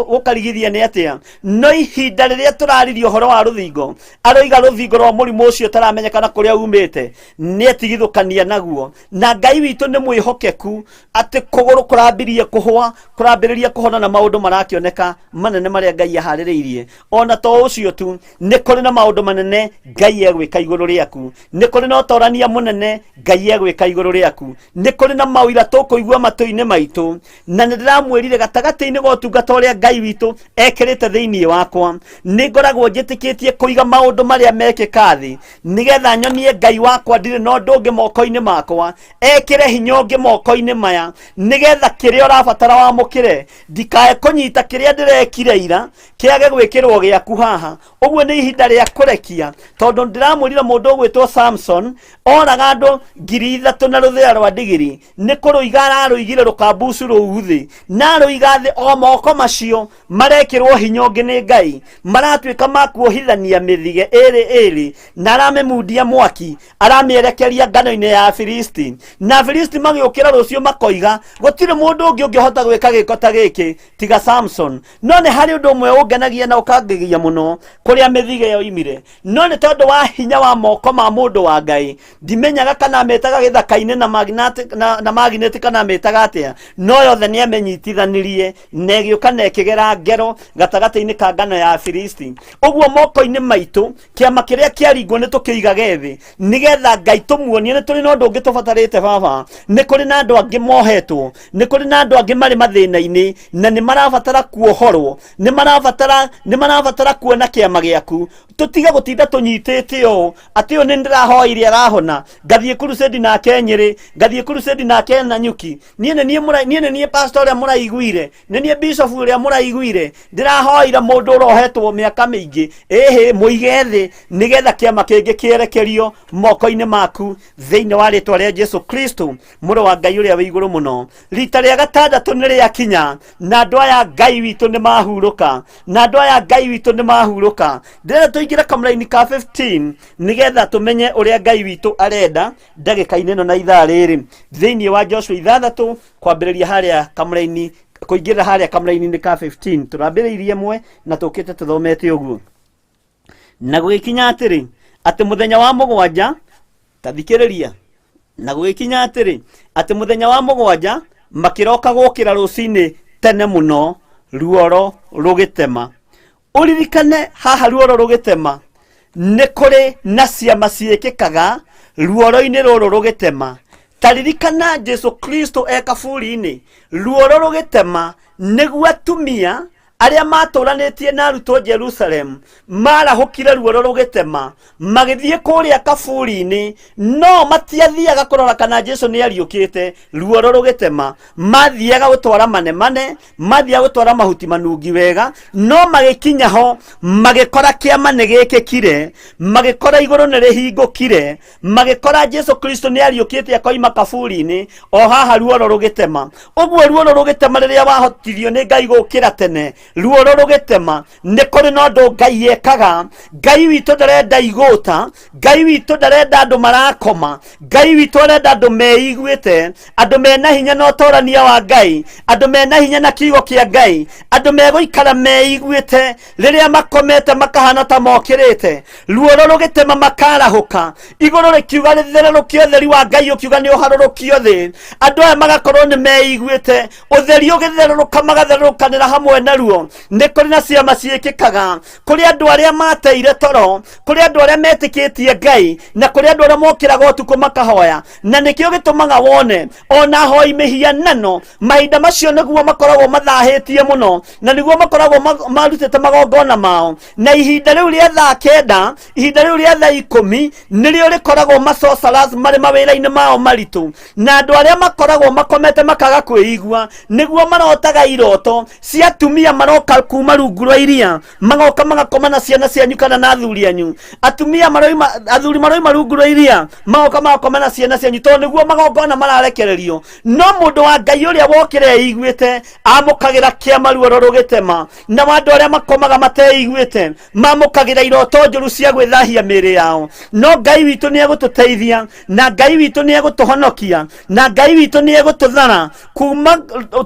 S3: gũkarigithia nĩ atĩa. No ihinda rĩrĩa tũraririe ũhoro wa rũthingo, aroiga rũthingo rwa mũrimũ ũcio ũtaramenyekana kũrĩa umĩte nĩ etigithũkania naguo. Na Ngai witũ nĩ mwĩhokeku atĩ kũgũrũ kũrambirie kũhũa, kũrambĩrĩria kũhona na maũndũ marakĩoneka manene marĩa Ngai aharĩrĩirie. Ona to ũcio tu, nĩ kũrĩ na maũndũ manene Ngai egwĩka igũrũ rĩaku. Nĩ kũrĩ na ũtorania mũnene Ngai egwĩka igũrũ rĩaku. Nĩ kũrĩ na maũira tũkũigua matũ-inĩ maitũ. Na nĩ ndĩramwĩrire gatagatĩ-inĩ ga ũtungata ũrĩa Ngai witũ ekĩrĩte thĩinĩ wakwa, nĩ ngoragwo njĩtĩkĩtie kũiga maũndũ marĩa mekĩka thĩ, nĩgetha nyonie Ngai wakwa ndirĩ na ũndũ ũngĩ moko-inĩ makwa, ekĩre hinya ũngĩ moko-inĩ maya, nĩgetha kĩrĩa ũrabatara wamũkĩre. Ndikae kũnyita kĩrĩa ndĩrekire ira kĩage gwĩkĩrwo gĩaku haha. Ũguo nĩ ihinda rĩa kũrekia, tondũ ndĩramwĩrire mũndũ ũgwĩtwo Samson oraga andũ 3,000 na rũthĩa rwa ndigiri, nĩ kũrũiga ararũigire rũkambucu rũu thĩ, na arũiga thĩ o moko macio marekĩrwo hinya ũngĩ nĩ Ngai, maratuĩka ma kuohithania mĩthige ĩrĩ ĩrĩ, na aramĩmundia mwaki, aramĩerekeria ngano-inĩ ya Afilisti. Na Afilisti magĩũkĩra rũciũ makoiga, gũtirĩ mũndũ ũngĩ ũngĩhota gwĩka gĩko ta gĩkĩ tiga Samson. No nĩ harĩ ũndũ ũmwe ũngenagia na ũkangegia mũno kũrĩa mĩthige yoimire, no nĩ tondũ wa hinya wa moko ma mũndũ wa Ngai. Ndimenyaga kana amĩtaga gĩthaka-inĩ na magnet, na magnet kana amĩtaga atĩa, no yothe nĩ amĩnyitithanirie na ĩgĩũka na ĩkĩgera ngero gatagatĩ-inĩ ka ngano ya Afilisti. Ũguo moko-inĩ maitũ kĩama kĩrĩa kĩaringwo nĩ tũkĩigage thĩ, nĩgetha Ngai tũmuonie nĩ tũrĩ na ũndũ ũngĩ tũbatarĩte. Baba, nĩ kũrĩ na andũ angĩ mohetwo, nĩ kũrĩ na andũ angĩ marĩ mathĩna-inĩ na nĩ marabatara kuohorwo, nĩ marabatara kuona kĩama gĩaku. Tũtige gũtinda tũnyitĩte ũũ atĩ ũyũ nĩ ndĩrahoire arahona, ngathiĩ crusade nake Nyĩrĩ, ngathiĩ crusade nake Nanyuki. Niĩ nĩ niĩ mũra-, niĩ nĩ niĩ pastor ũrĩa mũraiguire, nĩ niĩ bishop ũrĩa mũraiguire, ndĩrahoire mũndũ ũrohetwo mĩaka mĩingĩ. Ĩhĩ, mũige thĩ nĩgetha kĩama kĩngĩ kĩerekerio moko-inĩ maku thĩinĩ wa rĩtwa rĩa Jesu Kristo mũrũ wa Ngai ũrĩa wĩ igũrũ mũno. Rita rĩa gatandatũ nĩ rĩakinya, na andũ aya Ngai witũ nĩ mahurũka, na andũ aya Ngai witũ nĩ mahurũka. Ndĩrenda tũingĩre kamũraini ka 15 nĩgetha tũmenye ũrĩa Ngai witũ arenda ndagĩka-inĩ ĩno na ithaa rĩrĩ thĩinĩ wa Joshua 6 kwambĩrĩria harĩa kamũraini, kũingĩrĩra harĩa kamũraini-inĩ ka 15. Tũrambĩrĩirie ĩmwe na tũkĩte tũthomete ũguo. Na gũgĩkinya atĩrĩ, atĩ mũthenya wa mũgwanja, ta thikĩrĩria, na gũgĩkinya atĩrĩ, atĩ mũthenya wa mũgwanja makĩroka gũkĩra rũcinĩ tene mũno, ruoro rũgĩtema. Ũririkane haha ruoro rũgĩtema, nĩ kũrĩ na ciama ciĩkĩkaga ruoro-inĩ rũrũ rũgĩtema. Ta ririkana Jesu Kristo e kaburi-inĩ, ruoro rũgĩtema nĩguo atumia arĩa matũranĩtie na arutwo Jerusalem marahũkire ruoro rũgĩtema, magĩthiĩ kũrĩa kaburi-inĩ, no matiathiaga kũrora kana Jesu nĩ ariũkĩte. Ruoro rũgĩtema, mathiaga gũtwara manemane, mathiaga gũtwara mahuti manungi wega, no magĩkinya ho magĩkora kĩama nĩ gĩkĩkire, magĩkora igũrũ nĩ rĩhingũkire, magĩkora Jesu Kristo nĩ ariũkĩte akoima kaburi-inĩ, o haha ruoro rũgĩtema. Ũguo ruoro rũgĩtema, rĩrĩa wahotithio nĩ Ngai gũkĩra tene, ruoro rũgĩtema, nĩ kũrĩ na ũndũ Ngai ekaga. Ngai witũ ndarenda igũta, Ngai witũ ndarenda andũ marakoma, Ngai witũ arenda andũ meiguĩte, andũ mena hinya na ũtorania wa Ngai, andũ mena hinya na kiugo kĩa Ngai, andũ megũikara meiguĩte rĩrĩa makomete makahana ta mokĩrĩte. Ruoro rũgĩtema makarahũka, igũrũ rĩkiuga rĩthererũkio, ũtheri wa Ngai ũkiuga nĩ ũharũrũkio thĩ, andũ aya magakorwo nĩ meiguĩte, ũtheri ũgĩthererũka magathererũkanĩra hamwe naruo. Nĩ kũrĩ na ciama ciĩkĩkaga kũrĩ andũ arĩa mateire toro, kũrĩ andũ arĩa metĩkĩtie Ngai, na kũrĩ andũ arĩa mokĩraga ũtukũ makahoya. Na nĩkĩo gĩtũmaga wone ona hoi mĩhianano mahinda macio nĩguo makoragwo mathahĩtie mũno, na nĩguo makoragwo marutĩte magongona mao. Na ihinda rĩu rĩa thaa 9, ihinda rĩu rĩa thaa 10 nĩrĩo rĩkoragwo masorcerers marĩ mawĩra-inĩ mao maritũ, na andũ arĩa makoragwo makomete makaga kwĩigua nĩguo marotaga iroto cia atumia. Maroka kuma rungu rwa iria, magoka magakoma na ciana cianyu kana na athuri anyu. Atumia maroima, athuri maroima rungu rwa iria, magoka magakoma na ciana cianyu, tondũ nĩguo magongona mararekererio. No mũndũ wa Ngai ũrĩa wokĩra eiguĩte amũkagĩra kĩama ruoro rũgĩtema, na andũ arĩa makomaga mateiguĩte mamũkagĩra iroto njũru cia gwĩthahia mĩĩrĩ yao. No Ngai witũ nĩ egũtũteithia, na Ngai witũ nĩ egũtũhonokia, na Ngai witũ nĩ egũtũthara kuma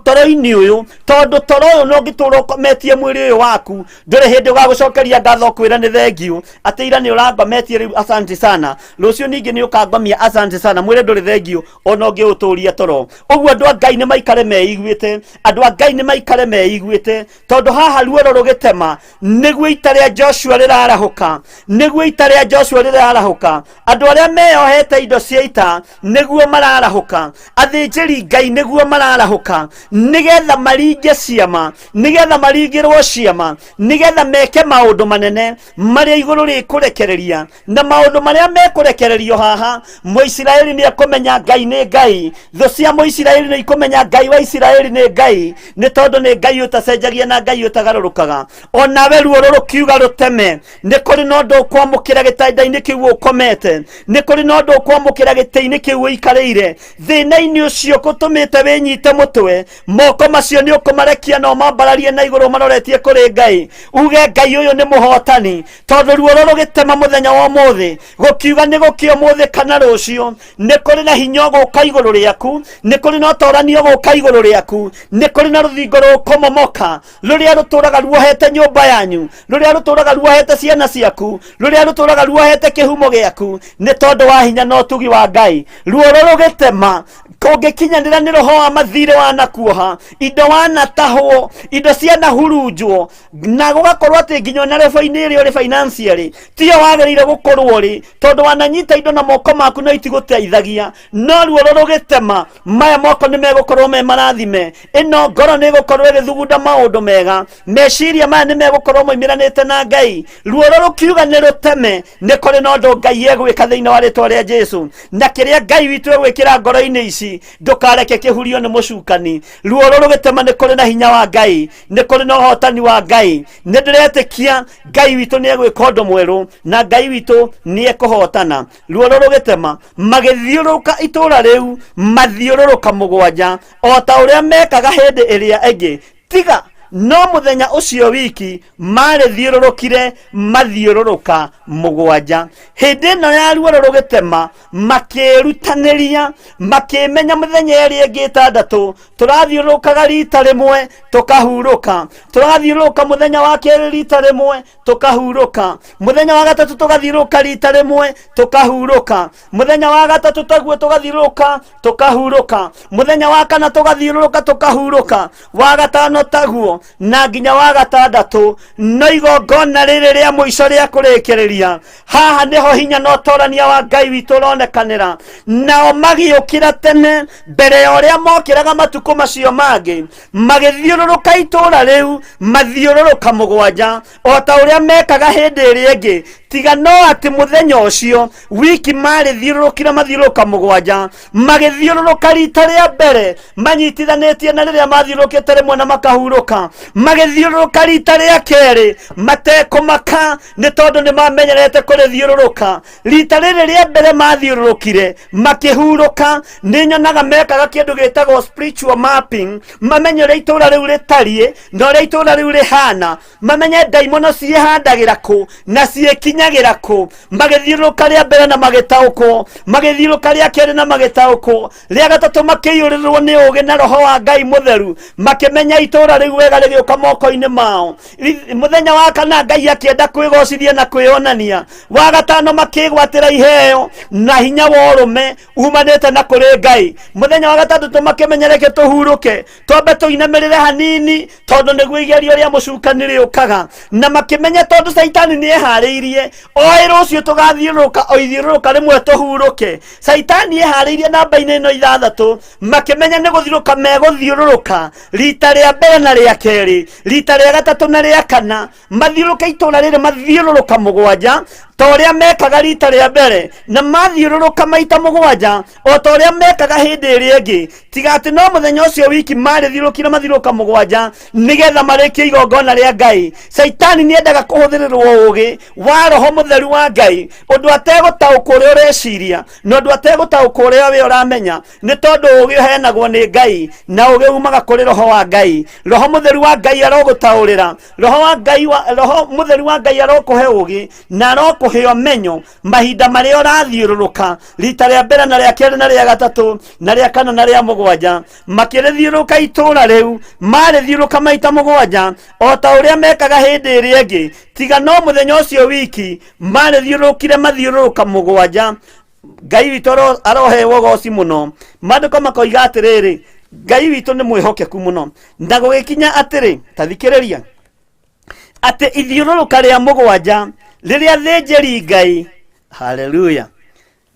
S3: toro-inĩ ũyũ, tondũ toro ũyũ no ũngĩtũra ũkometie mwĩrĩ ũyũ waku, ndũrĩ hĩndĩ ũgagũcokeria ngatho kwĩra nĩ thengiũ atĩ ira nĩ ũrangometie, rĩu asante sana, rũciũ ningĩ nĩ ũkangomia, asante sana. Mwĩrĩ ndũrĩ thengiũ ona ũngĩũtũria toro ũguo. Andũ a Ngai nĩ maikare meiguĩte, andũ a Ngai nĩ maikare meiguĩte, tondũ haha ruoro rũgĩtema nĩguo ita rĩa Joshua rĩrarahũka, nĩguo ita rĩa Joshua rĩrarahũka. Andũ arĩa meyohete indo cia ita nĩguo mararahũka, athĩnjĩri Ngai nĩguo mararahũka, nĩgetha maringe ciama, nĩgetha maringĩrwo ciama, nĩgetha meke maũndũ manene marĩa igũrũ rĩkũrekereria. Na maũndũ marĩa mekũrekererio haha, Mũisiraeli nĩ ekũmenya Ngai nĩ Ngai, thũ cia Mũisiraeli nĩ ikũmenya Ngai wa Isiraeli nĩ Ngai, nĩ tondũ nĩ Ngai ũtacenjagia na Ngai ũtagarũrũkaga. Onawe ruo rũkiuga rũteme, nĩ kũrĩ na ũndũ ũkwamũkĩra gĩtanda-inĩ kĩu ũkomete, nĩ kũrĩ na ũndũ ũkwamũkĩra gĩtĩ-inĩ kĩu ũikarĩire. Thĩna-inĩ ũcio gũtũmĩte wĩnyite mũtwe, moko macio nĩ ũkũmarekia na ũmambararie na igũrũ maroretie kũrĩ Ngai, uge Ngai ũyũ nĩ mũhotani, tondũ ruo rũgĩtema mũthenya wa ũmũthĩ, gũkiuga nĩ gũkĩa ũmũthĩ kana rũciũ, nĩ kũrĩ na hinya ũgũka igũrũ rĩaku, nĩ kũrĩ na ũtorani ũgũka igũrũ rĩaku, nĩ kũrĩ na rũthingo rũkũmomoka, rũrĩa rũtũraga ruohete nyũmba yanyu, rũrĩa rũtũraga ruohete ciana ciaku, rũrĩa rũtũraga ruohete kĩhumo gĩaku, nĩ tondũ wa hinya na ũtugi wa Ngai. Ruoro rũgĩtema, kũngĩkinyanĩra nĩ roho wa mathirĩ wanakuoha, indo wanatahwo, indo cianahurunjwo, na gũgakorwo atĩ nginya ona rebo-inĩ ĩrĩa ũrĩ financially tiyo wagĩrĩire gũkorwo ũrĩ, tondũ wananyita indo na moko maku no itigũteithagia. No ruoro rũgĩtema, maya moko nĩ megũkorwo me marathime, ĩno ngoro nĩ ĩgũkorwo ĩgĩthugunda maũndũ mega, meciria maya nĩ megũkorwo moimĩranĩte na Ngai. Ruoro rũkiuga nĩ rũteme, nĩ kũrĩ na ũndũ Ngai egwĩka thĩinĩ wa rĩtwa rĩa Jesu. Na kĩrĩa Ngai witũ egwĩkĩra ngoro-inĩ ici, ndũkareke kĩhurio nĩ mũcukani. Ruoro rũgĩtema, nĩ kũrĩ na hinya wa Ngai, nĩ kũrĩ na ũhotani wa Ngai. Nĩ ndĩretĩkia Ngai witũ nĩ egwĩka ũndũ mwerũ, na Ngai witũ nĩ ekũhotana. Ruoro rũgĩtema, magĩthiũrũrũka itũũra rĩu mathiũrũrũka 7, o ta ũrĩa mekaga hĩndĩ ĩrĩa ĩngĩ, tiga no mũthenya ũcio wiki marĩthiũrũrũkire mathiũrũrũka 7. Hĩndĩ ĩno ya ruoro rũgĩtema, makĩĩrutanĩria, makĩmenya mĩthenya ĩrĩa ĩngĩ 6 tũrathiũrũrũkaga rita rĩmwe tũkahurũka, tũrathiũrũrũka mũthenya wa kerĩ rita rĩmwe tũkahurũka, mũthenya wa gatatũ tũgathiũrũrũka rita rĩmwe tũkahurũka, mũthenya wa gatatũ taguo tũgathiũrũrũka tũkahurũka, mũthenya wa kana tũgathiũrũrũka tũkahurũka, wa gatano taguo, na nginya wa gatandatũ. No igongona rĩrĩ rĩa mũico rĩa kũrĩkĩrĩria, haha nĩho hinya na ũtorania wa Ngai witũ ũronekanĩra. Nao magĩũkĩra tene mbere ya ũrĩa mokĩraga matukũ macio mangĩ, magĩthiũrũrũka itũũra rĩu mathiũrũrũka 7, o ta ũrĩa mekaga hĩndĩ ĩrĩa ĩngĩ, tiga no atĩ mũthenya ũcio wiki marĩthiũrũrũkire mathiũrũrũka 7. Magĩthiũrũrũka rita rĩa mbere manyitithanĩtie na rĩrĩa mathiũrũrũkĩte rĩmwe na makahurũka, magĩthiũrũrũka rita rĩa kerĩ matekũmaka, nĩ tondũ nĩ mamenyerete kũrĩthiũrũrũka. Rita rĩrĩ rĩa mbere mathiũrũrũkire makĩhurũka. Nĩ nyonaga mekaga kĩndũ gĩtagwo spiritual mapping, mamenye ũrĩa itũũra rĩu rĩtariĩ na ũrĩa itũũra rĩu rĩhana, mamenye ndaimono ciĩhandagĩra kũ na ciĩkinyagĩra kũ. Magĩthiũrũrũka rĩa mbere na magĩtaũkwo, magĩthiũrũrũka rĩa kerĩ na magĩtaũkwo, rĩa gatatũ makĩiyũrĩrĩrwo nĩ ũũgĩ na roho wa Ngai mũtheru, makĩmenya itũũra rĩu wega rĩgĩũka moko-inĩ mao. Mũthenya wa kana Ngai akĩenda kwĩgocithia na kwĩonania. Wa gatano makĩgwatĩra iheo na hinya wa ũrũme umanĩte na kũrĩ Ngai. Mũthenya wa gatandatũ makĩmenya reke tũhurũke, twambe tũinamĩrĩre hanini, tondũ nĩguo igerio rĩa mũcukani rĩũkaga. Na makĩmenya tondũ Caitani nĩ eharĩirie, oĩ rũciũ tũgathiũrũrũka o ithiũrũrũka rĩmwe tũhurũke. Caitani eharĩirie namba-inĩ ĩno 6. Makĩmenya nĩ gũthiũrũrũka megũthiũrũrũka rita rĩa mbere na rĩa kerĩ, rita rĩa gatatũ na rĩa kana, mathiũrũrũke itũũra rĩrĩ mathiũrũrũka 7. Ta ũrĩa mekaga rita rĩa mbere, na mathiũrũrũka maita mũgwanja o ta ũrĩa mekaga hĩndĩ ĩrĩa ĩngĩ, tiga atĩ no mũthenya ũcio wiki marĩthiũrũkire mathiũrũrũka mũgwanja nĩgetha marĩkie igongona rĩa Ngai. Caitani nĩendaga kũhũthĩrĩrwo ũũgĩ wa Roho Mũtheru wa Ngai, ũndũ ategũtaũkwo ũrĩa ũreciria na ũndũ ategũtaũkwo ũrĩa we ũramenya, nĩ tondũ ũũgĩ ũheanagwo nĩ Ngai na ũũgĩ umaga kũrĩ Roho wa Ngai. Roho Mũtheru wa Ngai arogũtaũrĩra, Roho wa Ngai wa, Roho Mũtheru wa Ngai arokũhe ũũgĩ na arokũhe ũmenyo mahinda marĩa ũrathiũrũrũka rita rĩa mbere na rĩa kerĩ na rĩa gatatũ na rĩa kana na rĩa mũgwanja. Makĩrĩthiũrũrũka itũũra rĩu, marĩthiũrũrũka maita mũgwanja o ta ũrĩa mekaga hĩndĩ ĩrĩa ĩngĩ, tiga no mũthenya ũcio wiki marĩthiũrũrũkire mathiũrũrũka mũgwanja. Ngai witũ arohewo goci mũno. Maandĩko makoiga atĩrĩrĩ, Ngai witũ nĩ mwĩhokeku mũno. Na gũgĩkinya atĩrĩ, ta thikĩrĩria, atĩ ithiũrũrũka rĩa mũgwanja rĩrĩa athĩnjĩri Ngai, haleluya,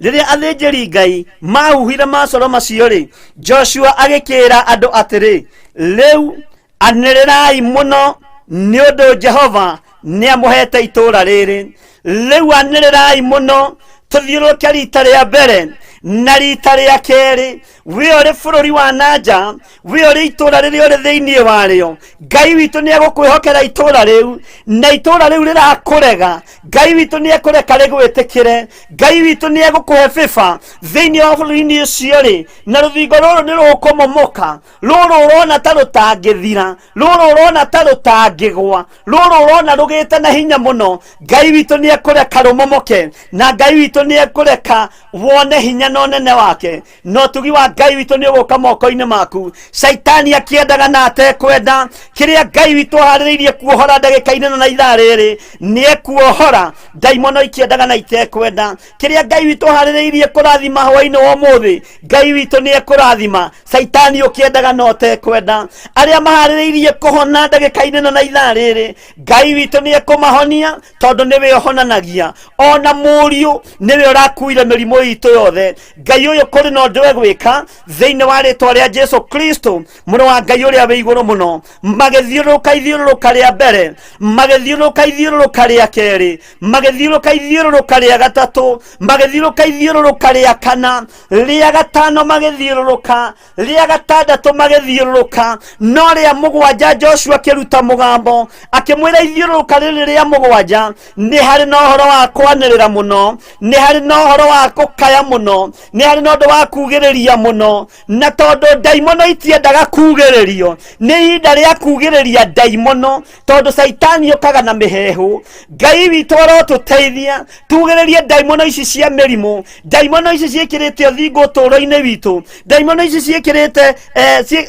S3: rĩrĩa athĩnjĩri Ngai mahuhire macoro macio rĩ, Joshua agĩkĩra andũ atĩrĩ, rĩu anĩrĩrai mũno, nĩ ũndũ Jehova nĩamũhete itũũra rĩrĩ. Rĩu anĩrĩrai mũno, tũthiũrũrũke rita rĩa mbere na rita rĩa kerĩ. We ũrĩ bũrũri wa nanja, we ũrĩ itũũra rĩrĩa ũrĩ thĩinĩ warĩo, Ngai witũ nĩ egũkwĩhokera itũũra rĩu, na itũũra rĩu rĩrakũrega, Ngai witũ nĩ ekũreka rĩgwĩtĩkĩre. Ngai witũ nĩ egũkũhe bĩba thĩinĩ wa bũrũri-inĩ ũcio rĩ, na rũthingo rũrũ nĩ rũkũmomoka, rũrũ ũrona ta rũtangĩthira, rũrũ ũrona ta rũtangĩgwa, rũrũ ũrona rũgĩte na hinya mũno, Ngai witũ nĩ ekũreka rũmomoke, na Ngai witũ nĩ ekũreka wone hinya na ũnene wake, na ũtugi wa Ngai witũ nĩ ũgũka moko-inĩ maku. Caitani akĩendaga na atekwenda, kĩrĩa Ngai witũ aharĩrĩirie kuohora ndagĩka-inĩ ĩno na ithaa rĩrĩ, nĩ ekuohora. Ndaimono ikĩendaga na itekwenda, kĩrĩa Ngai witũ aharĩrĩirie kũrathima hwaĩ-inĩ wa ũmũthĩ, Ngai witũ nĩ ekũrathima. Caitani ũkĩendaga na ũtekwenda, arĩa maharĩrĩirie kũhona ndagĩka-inĩ ĩno na ithaa rĩrĩ, Ngai witũ nĩ ekũmahonia, tondũ nĩwe ũhonanagia. Ona mũriũ nĩwe ũrakuire mĩrimũ itũ yothe. Ngai ũyũ kũrĩ na ũndũ egwĩka thĩinĩ wa rĩtwa rĩa Jesu Kristo, mũrũ wa Ngai ũrĩa wĩ igũrũ mũno. Magĩthiũrũrũka ithiũrũrũka rĩa mbere, magĩthiũrũrũka ithiũrũrũka rĩa kerĩ, magĩthiũrũrũka ithiũrũrũka rĩa gatatũ, magĩthiũrũrũka ithiũrũrũka rĩa kana, rĩa gatano magĩthiũrũrũka, rĩa gatandatũ magĩthiũrũrũka, no rĩa mũgwanja Joshua akĩruta mũgambo akĩmwĩra, ithiũrũrũka rĩrĩ rĩa mũgwanja nĩ harĩ na ũhoro wa kwanĩrĩra mũno, nĩ harĩ na ũhoro wa kũkaya mũno, nĩ harĩ na ũndũ wa kugĩrĩria mũno. Na tondũ ndaimono itiendaga kugĩrĩrio, nĩ ihinda rĩa kugĩrĩria ndaimono, tondũ caitani ũkaga na mĩheehũ. Ngai witũ arotũteithia tugĩrĩrie ndaimono ici cia mĩrimũ, ndaimono ici ciĩkĩrĩte thingo ũtũũro-inĩ witũ, ndaimono ici ciĩkĩrĩte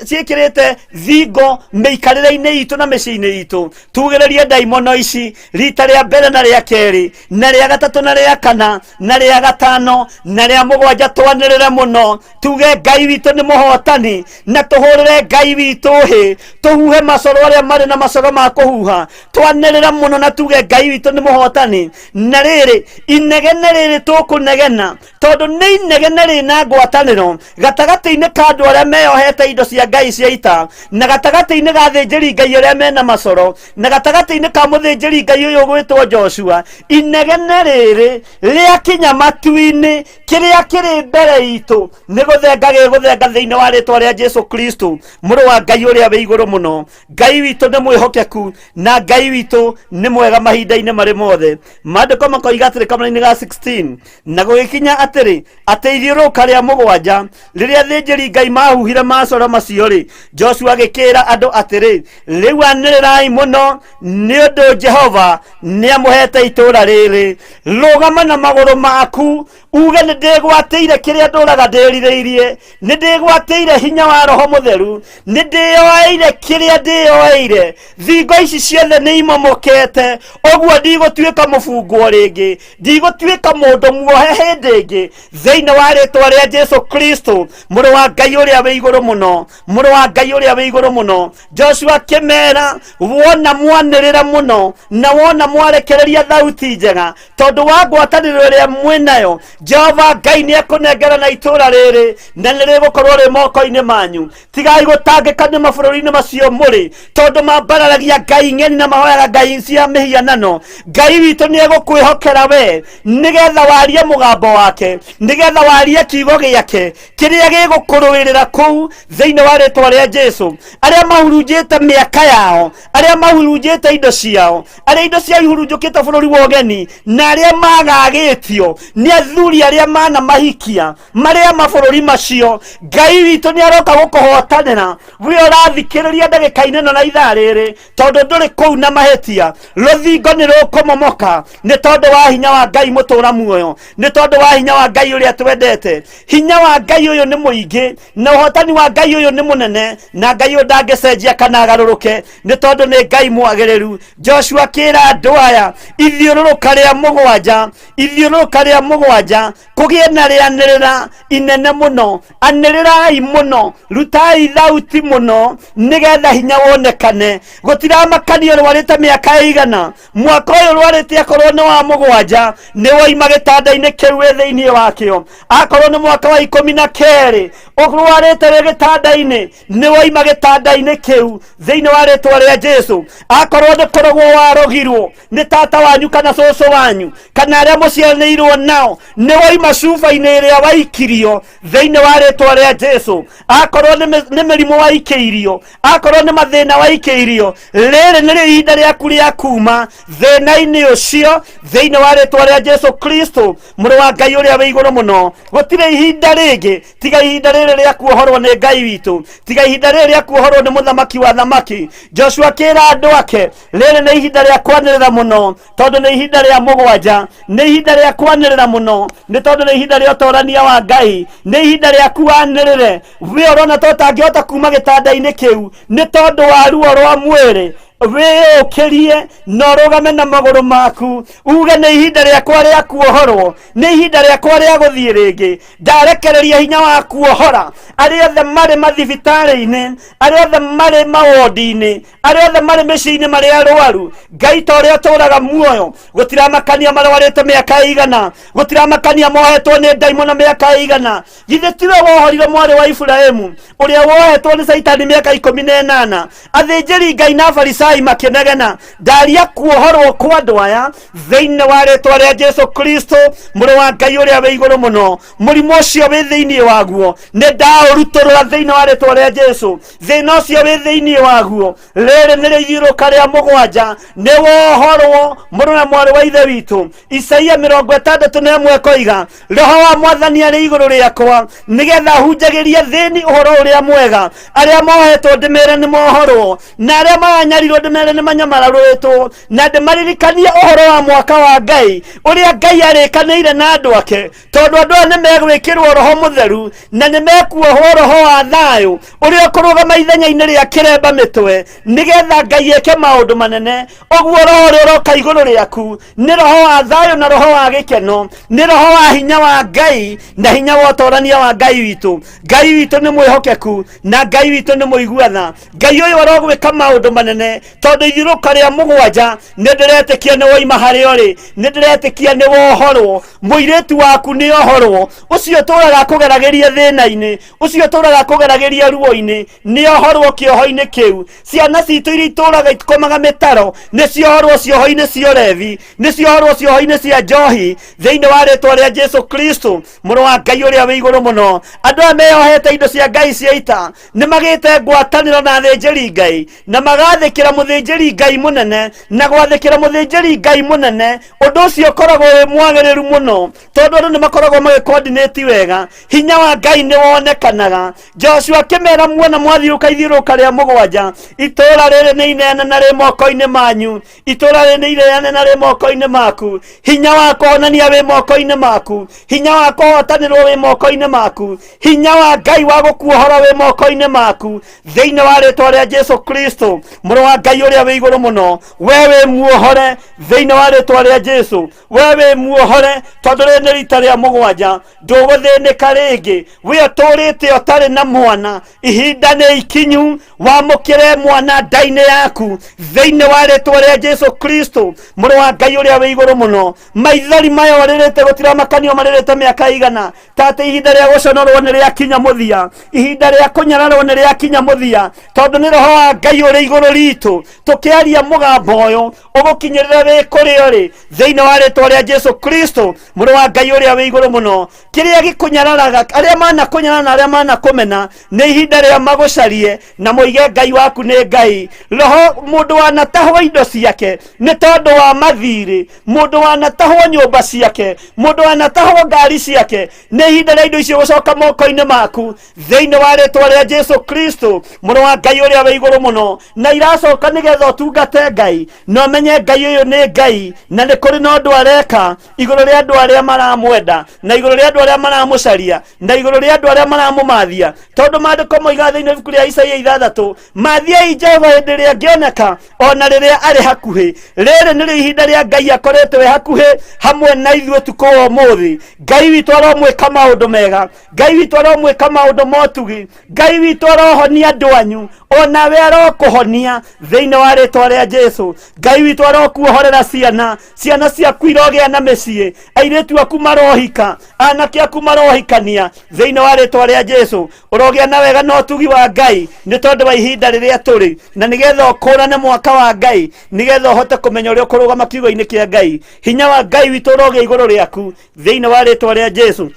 S3: ciĩkĩrĩte thingo mĩikarĩre-inĩ itũ na mĩciĩ-inĩ itũ. Tugĩrĩrie ndaimono ici rita rĩa mbere na rĩa kerĩ na rĩa gatatũ na rĩa kana na rĩa gatano na rĩa mũgwanja, twanĩrĩre mũno tuge Ngai witũ nĩ mũhotani, na tũhũrĩre Ngai witũ hĩ, tũhuhe macoro arĩa marĩ na macoro ma kũhuha, twanĩrĩre mũno na tuge Ngai witũ nĩ mũhotani. Na rĩrĩ inegene rĩrĩ tũkũnegena, tondũ nĩ inegene rĩna ngwatanĩro gatagatĩ-inĩ ka andũ arĩa meyohete indo cia Ngai cia ita, na gatagatĩ-inĩ ga athĩnjĩri Ngai arĩa mena macoro, na gatagatĩ-inĩ ka mũthĩnjĩri Ngai ũyũ ũgwĩtwo Joshua. Inegene rĩrĩ rĩakinya matu-inĩ, kĩrĩa kĩrĩ mbere itũ nĩ gũthenga gĩgũthenga thĩinĩ wa rĩtwa rĩa Jesu Kristo, mũrũ wa Ngai ũrĩa wĩ igũrũ mũno. Ngai witũ nĩ mwĩhokeku na Ngai witũ nĩ mwega mahinda-inĩ marĩ mothe. Maandĩko makoiga atĩrĩ kamũra-inĩ ga 16, na gũgĩkinya atĩrĩ, atĩ ithiũrũrũka rĩa mũgwanja rĩrĩa athĩnjĩri Ngai mahuhire macoro macio rĩ, Joshua agĩkĩra andũ atĩrĩ, rĩu anĩrĩrai mũno, nĩ ũndũ Jehova nĩamũhete itũũra rĩrĩ. Rũgama na magũrũ maku uge, nĩ ndĩgwatĩire kĩrĩa ndũraga ndĩrirĩirie, nĩ ndĩgwatĩire hinya wa Roho Mũtheru, nĩ ndĩyoeire kĩrĩa ndĩyoeire. Thingo ici ciothe nĩ imomokete, ũguo ndigũtuĩka mũbungwo rĩngĩ, ndigũtuĩka mũndũ muohe hĩndĩ ĩngĩ, thĩinĩ wa rĩtwa rĩa Jesu Kristo, mũrũ wa Ngai ũrĩa wĩ igũrũ mũno, mũrũ wa Ngai ũrĩa wĩ igũrũ mũno. Joshua akĩmera, wona mwanĩrĩra mũno na wona mwarekereria thauti njega, tondũ wa ngwatanĩro ĩrĩa mwĩ nayo, Jehova Ngai nĩ ekũnengerana itũũra rĩrĩ, na nĩ rĩgũkorwo rĩ moko-inĩ manyu. Tigai gũtangĩka nĩ mabũrũri-inĩ macio mũrĩ, tondũ mambararagia ngai ng'eni na mahoyaga ngai cia mĩhianano. Ngai witũ nĩ egũkwĩhokera we, nĩgetha warie mũgambo wake, nĩgetha warie kiugo gĩake kĩrĩa gĩgũkũrũĩrĩra kũu thĩinĩ wa rĩtwa rĩa Jesu. Arĩa mahurunjĩte mĩaka yao, arĩa mahurunjĩte indo ciao, arĩa indo ciao ihurunjũkĩte bũrũri wa ũgeni, na arĩa magagĩtio nĩ athuri arĩa manamahikia marĩa mabũrũri macio, Ngai witũ nĩ aroka gũkũhotanĩra. We ũrathikĩrĩria ndagĩka-inĩ ĩno na ithaa rĩrĩ, tondũ ndũrĩ kũu na mahĩtia, rũthingo nĩ rũkũmomoka nĩ tondũ wa hinya wa Ngai mũtũra muoyo, nĩ tondũ wa hinya wa Ngai ũrĩa twendete. Hinya wa Ngai ũyũ nĩ mũingĩ, na ũhotani wa Ngai ũyũ nĩ mũnene, na Ngai ũyũ ndangĩcenjia kana agarũrũke, nĩ tondũ nĩ Ngai mwagĩrĩru. Joshua akĩra andũ aya, ithiũrũrũka rĩa mũgwanja, ithiũrũrũka rĩa mũgwanja, kũgĩe na rĩanĩrĩra inene mũno, anĩrĩrai mũno, rutai thauti mũno, nĩgetha hinya wonekane. Gũtiramakanio rwarĩte mĩaka ĩigana, mwaka ũyũ rwarĩte akorwo nĩ wa mũgwanja, nĩ woima gĩtanda-inĩ kĩu wĩ thĩinĩ wakĩo. Akorwo nĩ mwaka wa 12 ũrwarĩte wĩ gĩtanda-inĩ, nĩ woima gĩtanda-inĩ kĩu thĩinĩ wa rĩtwa rĩa Jesu. Akorwo nĩ kũrogwo warogirwo nĩ tata wanyu kana cũcũ wanyu kana arĩa mũciaranĩirwo nao, nĩ woima cuba-inĩ ĩrĩa waikirio thĩinĩ wa rĩtwa rĩa Jesu. Akorwo nĩ mĩrimũ waikĩirio, akorwo nĩ mathĩna waikĩirio, rĩrĩ nĩrĩo ihinda rĩaku rĩa kuma thĩna-inĩ ũcio thĩinĩ wa rĩtwa rĩa Jesu Kristo, mũrũ wa Ngai ũrĩa wĩ igũrũ mũno. Gũtirĩ ihinda rĩngĩ tiga ihinda rĩrĩ rĩa kuohorwo nĩ Ngai witũ, tiga ihinda rĩrĩ rĩa kuohorwo nĩ mũthamaki wa thamaki. Joshua akĩra andũ ake, rĩrĩ nĩ ihinda rĩa kwanĩrĩra mũno, tondũ nĩ ihinda rĩa mũgwanja, nĩ ihinda rĩa kwanĩrĩra mũno, nĩ tondũ nĩ ihinda rĩa ũtorania wa Ngai, nĩ ihinda rĩa kuanĩrĩre. We ũrona ta ũtangĩhota kuma gĩtanda-inĩ kĩu nĩ tondũ wa ruo rwa mwĩrĩ, wĩyũkĩrie na ũrũgame na magũrũ maku, uge nĩ ihinda rĩakwa rĩa kuohorwo, nĩ ihinda rĩakwa rĩa gũthiĩ rĩngĩ. Ndarekereria hinya wa kuohora arĩa othe marĩ mathibitarĩ-inĩ, arĩa othe marĩ mawondi-inĩ, arĩa othe marĩ mĩciĩ-inĩ marĩ arwaru. Ngai ta ũrĩa ũtũũraga muoyo, gũtiramakania marwarĩte mĩaka ĩigana, gũtiramakania mohetwo nĩ ndaimono mĩaka ĩigana. Githĩ tiwe wohorire mwarĩ wa Iburahĩmu ũrĩa wohetwo nĩ Caitani mĩaka 18? Athĩnjĩri Ngai na Afarisai makĩnegena, ndaria kuohorwo kwa andũ aya thĩinĩ wa rĩtwa rĩa Jesu Kristo, mũrũ wa Ngai ũrĩa wĩ igũrũ mũno. Mũrimũ ũcio wĩ thĩinĩ waguo nĩ ndaũrutũrũra thĩinĩ wa rĩtwa rĩa Jesu. Thĩna ũcio wĩ thĩinĩ waguo, rĩrĩ nĩrĩo ithiũrũrũka rĩa mũgwanja, nĩ wohorwo mũrũ na mwarĩ wa ithe witũ. Isaia 61 koiga, roho wa mwathani arĩ igũrũ rĩakwa, nĩgetha hunjagĩrie thĩni ũhoro ũrĩa mwega, arĩa mohetwo ndĩmere nĩ mohorwo, na arĩa maranyarirwo ndĩmere nĩ manyamararũrĩtwo, na ndĩmaririkanie ũhoro wa mwaka wa Ngai ũrĩa Ngai arĩkanĩire na andũ ake, tondũ andũ aya nĩ megwĩkĩrwo roho mũtheru na nĩ mekuohwo roho wa thayũ ũrĩa ũkũrũgama ithenya-inĩ rĩa kĩremba mĩtwe, nĩgetha Ngai eke maũndũ manene. Ũguo roho ũrĩa ũroka igũrũ rĩaku nĩ roho wa thayũ na roho wa gĩkeno, nĩ roho wa hinya wa Ngai na hinya wa ũtorania wa Ngai witũ. Ngai witũ nĩ mwĩhokeku na Ngai witũ nĩ mũigua tha. Ngai ũyũ arogwĩka maũndũ manene, tondũ ithiũrũrũka rĩa mũgwanja nĩ ndĩretĩkia nĩ woima harĩa ũrĩ, nĩ ndĩretĩkia nĩ wohorwo. Mũirĩtu waku nĩ ohorwo, ũcio ũtũraga kũgeragĩria thĩna-inĩ, ũcio ũtũraga kũgeragĩria ruo-inĩ, nĩ ohorwo kĩoho-inĩ kĩu. Ciana citũ iria itũraga ikomaga mĩtaro nĩ ciohorwo cioho-inĩ cia ũrevi, nĩ ciohorwo cioho-inĩ cia njohi, thĩinĩ wa rĩtwa rĩa Jesu Kristo, mũrũ wa Ngai ũrĩa wĩ igũrũ mũno. Andũ aya meyohete indo cia Ngai cia ita nĩ magĩte ngwatanĩro na athĩnjĩri Ngai, na magathĩkĩra mũthĩnjĩri Ngai mũnene, na gwathĩkĩra mũthĩnjĩri Ngai mũnene, ũndũ ũcio ũkoragwo wĩ mwagĩrĩru mũno, tondũ andũ nĩ makoragwo magĩkoordinate wega, hinya wa Ngai nĩ wonekanaga. Joshua akĩmera, muona mwathiũka ithiũrũrũka rĩa mũgwanja, itũũra rĩrĩ nĩ inene na rĩ moko-inĩ manyu, itũũra rĩrĩ nĩ inene na rĩ moko-inĩ maku, hinya wa kũhonania wĩ moko-inĩ maku, hinya wa kũhotanĩrwo wĩ moko-inĩ maku, hinya wa Ngai wa gũkuohora wĩ moko-inĩ maku, thĩinĩ wa rĩtwa rĩa Jesu Kristo, mũrũ wa Ngai ũrĩa wĩ igũrũ mũno. We wĩ muohore thĩinĩ wa rĩtwa rĩa Jesu. We wĩ muohore tondũ rĩrĩ nĩ rita rĩa mũgwanja, ndũgũthĩnĩka rĩngĩ. We ũtũrĩte ũtarĩ na mwana, ihinda nĩ ikinyu wamũkĩre mwana nda-inĩ yaku thĩinĩ wa rĩtwa rĩa Jesu Kristo, mũrũ wa Ngai ũrĩa wĩ igũrũ mũno. Maithori maya ũrĩrĩte gũtiramakanio marĩrĩte mĩaka igana, ta atĩ ihinda rĩa gũconorwo nĩ rĩakinya mũthia, ihinda rĩa kũnyararwo nĩ rĩakinya mũthia, tondũ nĩ roho wa Ngai ũrĩ igũrũ ritũ tũkĩaria mũgambo ũyũ ũgũkinyĩrĩra wĩ kũrĩa ũrĩ thĩinĩ wa rĩtwa rĩa Jesu Kristo, mũrũ wa Ngai ũrĩa wĩ igũrũ mũno. Kĩrĩa gĩkũnyararaga arĩa manakũnyarara na arĩa manakũmena, nĩ ihinda rĩa magũcarie na moige Ngai waku nĩ Ngai. Roho mũndũ wanatahwo indo ciake nĩ tondũ wa mathirĩ, mũndũ wanatahwo nyũmba ciake, mũndũ wanatahwo ngari ciake, nĩ ihinda rĩa indo icio gũcoka moko-inĩ maku thĩinĩ wa rĩtwa rĩa Jesu Kristo, mũrũ wa Ngai ũrĩa wĩ igũrũ mũno. Na iracoka nĩgetha ũtungate Ngai na ũmenye Ngai ũyũ nĩ Ngai, na nĩ kũrĩ na ũndũ areka igũrũ rĩa andũ arĩa maramwenda, na igũrũ rĩa andũ arĩa maramũcaria, na igũrũ rĩa andũ arĩa maramũmathia, tondũ maandĩko moigaga thĩinĩ wa ibuku rĩa Isaia 6, mathiei Jehova hĩndĩ ĩrĩa angĩoneka, ona rĩrĩa arĩ hakuhĩ. Rĩrĩ nĩrĩo ihinda rĩa Ngai akoretwo e hakuhĩ hamwe na ithuĩ ũtukũ wa ũmũthĩ. Ngai witũ aromwĩka maũndũ mega, Ngai witũ aromwĩka maũndũ motugi, Ngai witũ arohonia andũ anyu, onawe arokũhonia thĩinĩ wa rĩtwa rĩa Jesu. Ngai witũ arokuohorera ciana, ciana ciaku irogĩa na mĩciĩ, airĩtu aku marohika, anake aku marohikania thĩinĩ wa rĩtwa rĩa Jesu. Ũrogĩa na wega na ũtugi wa Ngai nĩ tondũ wa ihinda rĩrĩa tũrĩ, na nĩgetha ũkũrane mwaka wa Ngai, nĩgetha ũhote kũmenya ũrĩa ũkũrũgama kiugo-inĩ kĩa Ngai. Hinya wa Ngai witũ ũrogĩa igũrũ rĩaku thĩinĩ wa rĩtwa rĩa Jesu.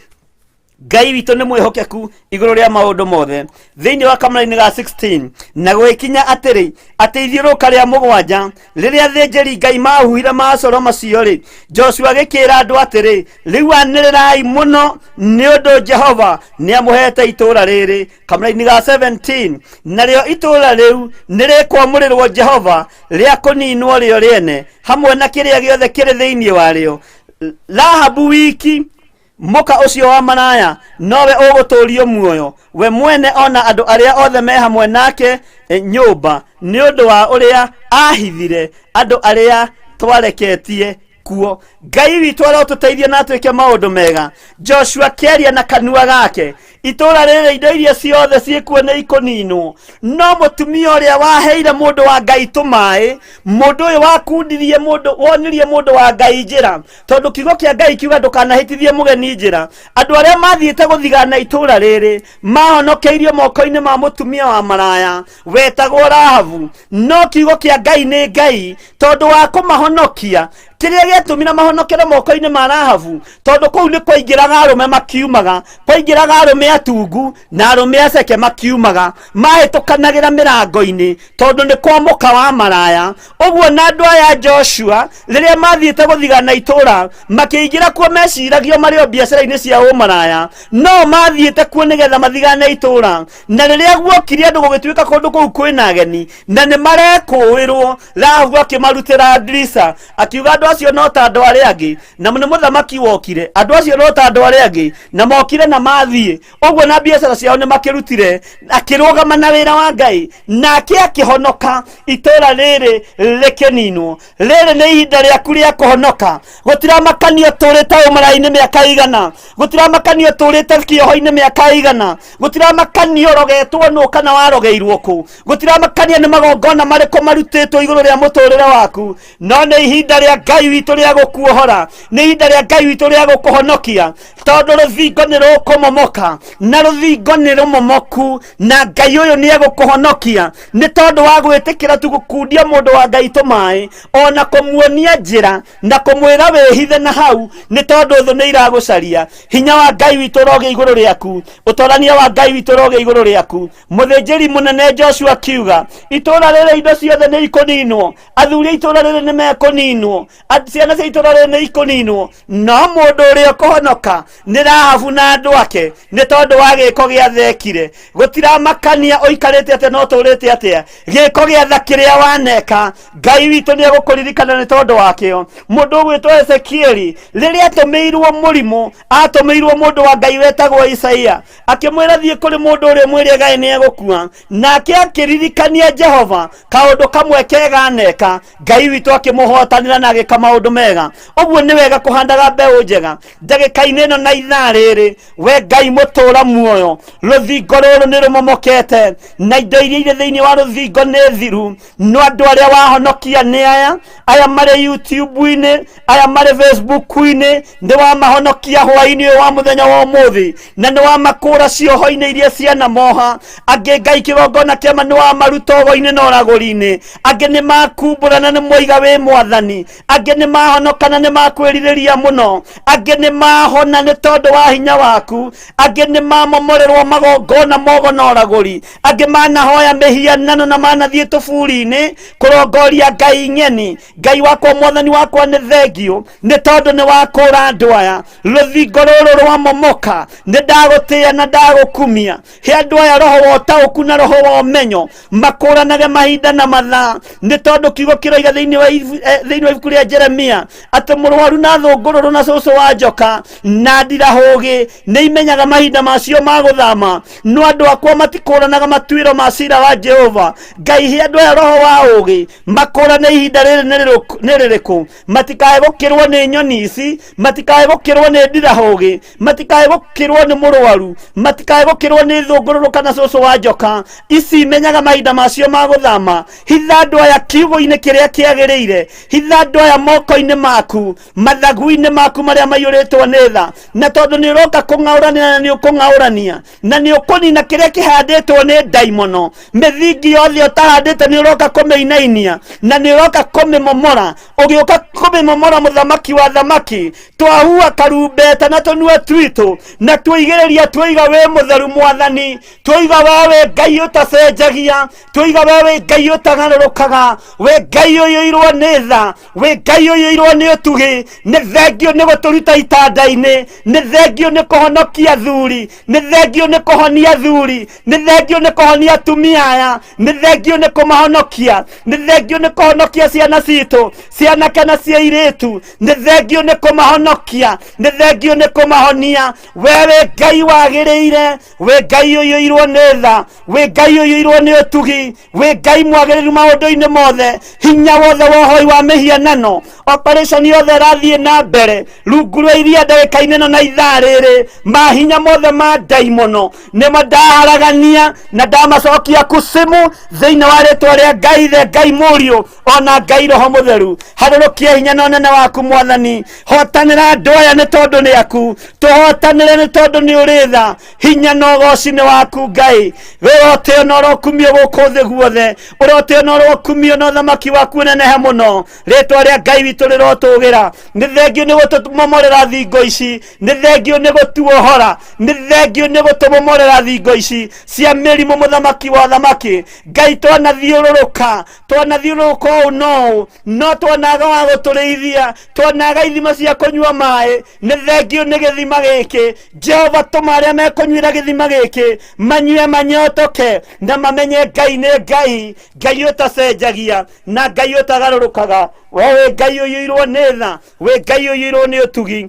S3: Ngai witũ nĩ mwĩhokeku igũrũ rĩa maũndũ mothe. Thĩinĩ wa kamũra-inĩ ga 16, na gũgĩkinya atĩrĩ, atĩ ithiũrũrũka rĩa mũgwanja rĩrĩa athĩnjĩri Ngai mahuhire macoro macio-rĩ, Joshua agĩkĩĩra andũ atĩrĩ, rĩu anĩrĩrai mũno, nĩ ũndũ Jehova nĩamũheete itũũra rĩrĩ. Kamũra-inĩ ga 17, narĩo itũũra rĩu nĩ rĩkwamũrĩrwo Jehova rĩa kũninwo rĩo rĩene, hamwe na kĩrĩa gĩothe kĩrĩ thĩinĩ warĩo. Rahabu wiki mũka ũcio wa maraya nowe ũgũtũũrio muoyo, we mwene ona andũ arĩa othe me hamwe nake nyũmba, nĩ ũndũ wa ũrĩa ahithire andũ arĩa twareketie kuo. Ngai witũ arotũteithia na atwĩke maũndũ mega. Joshua akĩaria na kanua gake, itũũra rĩrĩ indo iria ciothe ciĩkuo nĩ ikũninwo, no mũtumia ũrĩa waheire mũndũ wa Ngai tũmaĩ, mũndũ ũyũ wakundirie mũndũ, wonirie mũndũ wa Ngai njĩra, tondũ kiugo kĩa Ngai kiuga ndũkanahĩtithie mũgeni njĩra. Andũ arĩa mathiĩte gũthigana itũũra rĩrĩ mahonokeirio moko-inĩ ma mũtumia wa maraya wetagwo Rahabu, no kiugo kĩa Ngai nĩ Ngai, tondũ wa kũmahonokia. Kĩrĩa gĩatũmire mahonokere moko-inĩ ma Rahabu, tondũ kũu nĩ kwaingĩraga arũme makiumaga, kwaingĩraga arũme atungu na arũme aceke makiumaga, mahĩtũkanagĩra mĩrango-inĩ, tondũ nĩ kwa mũka wa maraya. Ũguo na andũ aya Joshua rĩrĩa mathiĩte gũthigana itũũra makĩingĩra kuo, meciragio marĩ o biacara-inĩ cia ũmaraya, no mathiĩte kuo nĩgetha mathigane itũũra. Na rĩrĩa guokire andũ gũgĩtuĩka kũndũ kũu kwĩna ageni na nĩ marekũĩrwo, Rahabu akĩmarutĩra ndirica akiuga andũ acio no ta andũ arĩa angĩ, na nĩ mũthamaki wokire, andũ acio no ta andũ arĩa angĩ, na mokire na mathiĩ ũguo, na biacara ciao nĩ makĩrutire. Akĩrũgama na wĩra wa Ngai, nake akĩhonoka itũũra rĩrĩ rĩkĩninwo. Rĩrĩ nĩ ihinda rĩaku rĩa kũhonoka. Gũtiramakanio tũrĩte ũmarainĩ mĩaka igana, gũtiramakanio tũrĩte kĩoho-inĩ mĩaka igana, gũtiramakanio ũrogetwo nũ kana warogeirwo kũ, gũtiramakanio nĩ magongona marĩkũ marutĩtwo igũrũ rĩa mũtũrĩre waku, no nĩ ihinda rĩa Ngai witũ rĩa gũkuohora, nĩ ihinda rĩa Ngai witũ rĩa gũkũhonokia, tondũ rũthingo nĩ rũkũmomoka, na rũthingo nĩ rũmomoku, na Ngai ũyũ nĩ egũkũhonokia nĩ tondũ wa gwĩtĩkĩra tu gũkundia mũndũ wa Ngai tũmaĩ, ona kũmuonia njĩra na kũmwĩra wĩhithe na hau, nĩ tondũ thũ nĩ iragũcaria. Hinya wa Ngai witũ ũrogĩa igũrũ rĩaku, ũtorania wa Ngai witũ ũrogĩa igũrũ rĩaku. Mũthĩnjĩri mũnene Joshua akiuga itũũra rĩrĩ indo ciothe nĩ ikũninwo, athuri a itũũra rĩrĩ nĩ mekũninwo, ciana cia itũũra rĩrĩ nĩ ikũninwo, no mũndũ ũrĩa ũkũhonoka nĩ Rahabu na andũ ake, nĩ tondũ tondũ wa gĩko gĩa thekire. Gũtiramakania ũikarĩte atĩa na ũtũrĩte atĩa, gĩko gĩa tha kĩrĩa waneka Ngai witũ nĩ egũkũririkana nĩ tondũ wakĩo. Mũndũ ũgwĩtwo Ezekieli rĩrĩa atũmĩirwo mũrimũ, atũmĩirwo mũndũ wa Ngai wetagwo Isaia, akĩmwĩra thiĩ kũrĩ mũndũ ũrĩa ũmwĩre Ngai nĩ egũkua. Nake akĩririkania Jehova kaũndũ kamwe kega aneka, Ngai witũ akĩmũhotanĩra na agĩka maũndũ mega. Ũguo nĩ wega kũhandaga mbeũ njega ndagĩka-inĩ ĩno na ithaa rĩrĩ. We Ngai mũtũra muoyo, rũthingo rũrũ nĩ rũmomokete na indo iria irĩ thĩinĩ wa rũthingo nĩ thiru, no andũ arĩa wahonokia nĩ aya, aya marĩ YouTube-inĩ, aya marĩ Facebook-inĩ, nĩ wamahonokia hwaĩ-inĩ ũyũ wa mũthenya wa ũmũthĩ, na nĩ wamakũra cioho-inĩ iria cianamoha. Angĩ Ngai kĩgongona kĩama nĩ wamaruta ũgo-inĩ na ũragũri-inĩ, angĩ nĩ makumbũra na nĩ moiga wĩ mwathani, angĩ nĩ mahonoka na nĩ makwĩrirĩria mũno, angĩ nĩ mahona nĩ tondũ wa hinya waku, angĩ nĩ mamomorerwo magongona mogo na ũragũri, angĩ manahoya mĩhianano na manathiĩ tũburi-inĩ kũrongoria ngai ng'eni. Ngai wakwa, mwathani wakwa, nĩ thengiũ nĩ tondũ nĩ wakũra andũ aya. Rũthingo rũrũ rwamomoka, nĩ ndagũtĩĩa na ndagũkumia. He andũ aya roho wa ũtaũku na roho wa ũmenyo, makũranage mahinda na mathaa, nĩ tondũ kiugo kĩroiga thĩinĩ wa thĩinĩ wa ibuku rĩa Jeremia atĩ mũrwaru na thũngũrũrũ na cũcũ wa njoka na ndirahũgĩ nĩ imenyaga mahinda macio ma gũthama, no andũ akwa matikũranaga matuĩro ma cira wa Jehova. Ngai, he andũ aya roho wa ũgĩ, makũrane ihinda rĩrĩ nĩ rĩrĩkũ, matikae gũkĩrwo nĩ nyoni ici, matikae gũkĩrwo nĩ ndirahũgĩ, matikae gũkĩrwo nĩ mũrwaru, matikae gũkĩrwo nĩ thũngũrũrũ kana cũcũ wa njoka. Ici imenyaga mahinda macio ma gũthama. Hitha andũ aya kiugo-inĩ kĩrĩa kĩagĩrĩire, hitha andũ aya moko-inĩ maku, mathagu-inĩ maku marĩa maiyũrĩtwo nĩ tha, na tondũ nĩ ũroka kũng'aũrania na nĩ ũkũng'aũrania na nĩ ũkũnina kĩrĩa kĩhandĩtwo nĩ ndaimono. Mĩthingi yothe ũtahandĩte nĩ ũroka kũmĩinainia na nĩ ũroka kũmĩmomora. Ũgĩũka kũmĩmomora, mũthamaki wa thamaki, twahua karumbeta na tũnua twitũ na tũigĩrĩria, twoiga wĩ mũtheru mwathani, twoiga we wĩ Ngai ũtacenjagia, twoiga we wĩ Ngai ũtagarũrũkaga, wĩ Ngai ũiyũirwo nĩ tha, wĩ Ngai ũiyũirwo nĩ ũtugi. Nĩ thengio nĩ gũtũruta itanda-inĩ, nĩ thengio nĩ kũhonokia athuri, nĩ thengio nĩ kũhonia athuri, nĩ thengio nĩ kũhonia atumia aya, nĩ thengio nĩ kũmahonokia, nĩ thengio nĩ kũhonokia ciana citũ, cianake na cia airĩtu, nĩ thengio nĩ kũmahonokia, nĩ thengio nĩ kũmahonia. We wĩ Ngai wagĩrĩire, wĩ Ngai ũiyũirwo nĩ tha, wĩ Ngai ũiyũirwo nĩ ũtugi, wĩ Ngai mwagĩrĩru maũndũ-inĩ mothe. Hinya wothe wa ũhoi wa mĩhianano, operation yothe ĩrathiĩ na mbere rungu rwa iria ndagĩka-inĩ ĩno na ithaa rĩrĩ, mahinya mothe ma ndaimono nĩmo ndaharagania na ndamacokia kusimu thĩinĩ wa rĩtwa rĩa Ngai Ithe, Ngai Mũriũ ona Ngai Roho Mũtheru. Harũrũkia hinya na ũnene waku mwathani, hotanĩra andũ aya nĩ tondũ nĩ aku, tũhotanĩre nĩ tondũ nĩ ũrĩ tha. Hinya na ũgoci nĩ waku Ngai, ũrotĩo na ũrokumio gũkũ thĩ guothe, ũrotĩo na ũrokumio na ũthamaki waku ũnenehe mũno. Rĩtwa rĩa Ngai witũ rĩrotũgĩra. Nĩ thengio nĩ gũtũmomorera thingo ici, nĩ thengio nĩ gũtuohora, nĩ thengio nĩ gũtũmomorera thingo ici cia mĩrimũ, mũthamaki wa thamaki. Ngai, twanathiũrũrũka, twanathiũrũrũka ũũ no ũũ, no twanaga wa gũtũrĩithia, twanaga ithima cia kũnyua maĩ. Nĩ thengio nĩ gĩthima gĩkĩ Jehova, tũma arĩa mekũnyuĩra gĩthima gĩkĩ manyue manyotoke na mamenye Ngai nĩ Ngai, Ngai ũtacenjagia na Ngai ũtagarũrũkaga. We wĩ Ngai ũiyũirwo nĩ tha, wĩ Ngai ũiyũirwo nĩ ũtugi.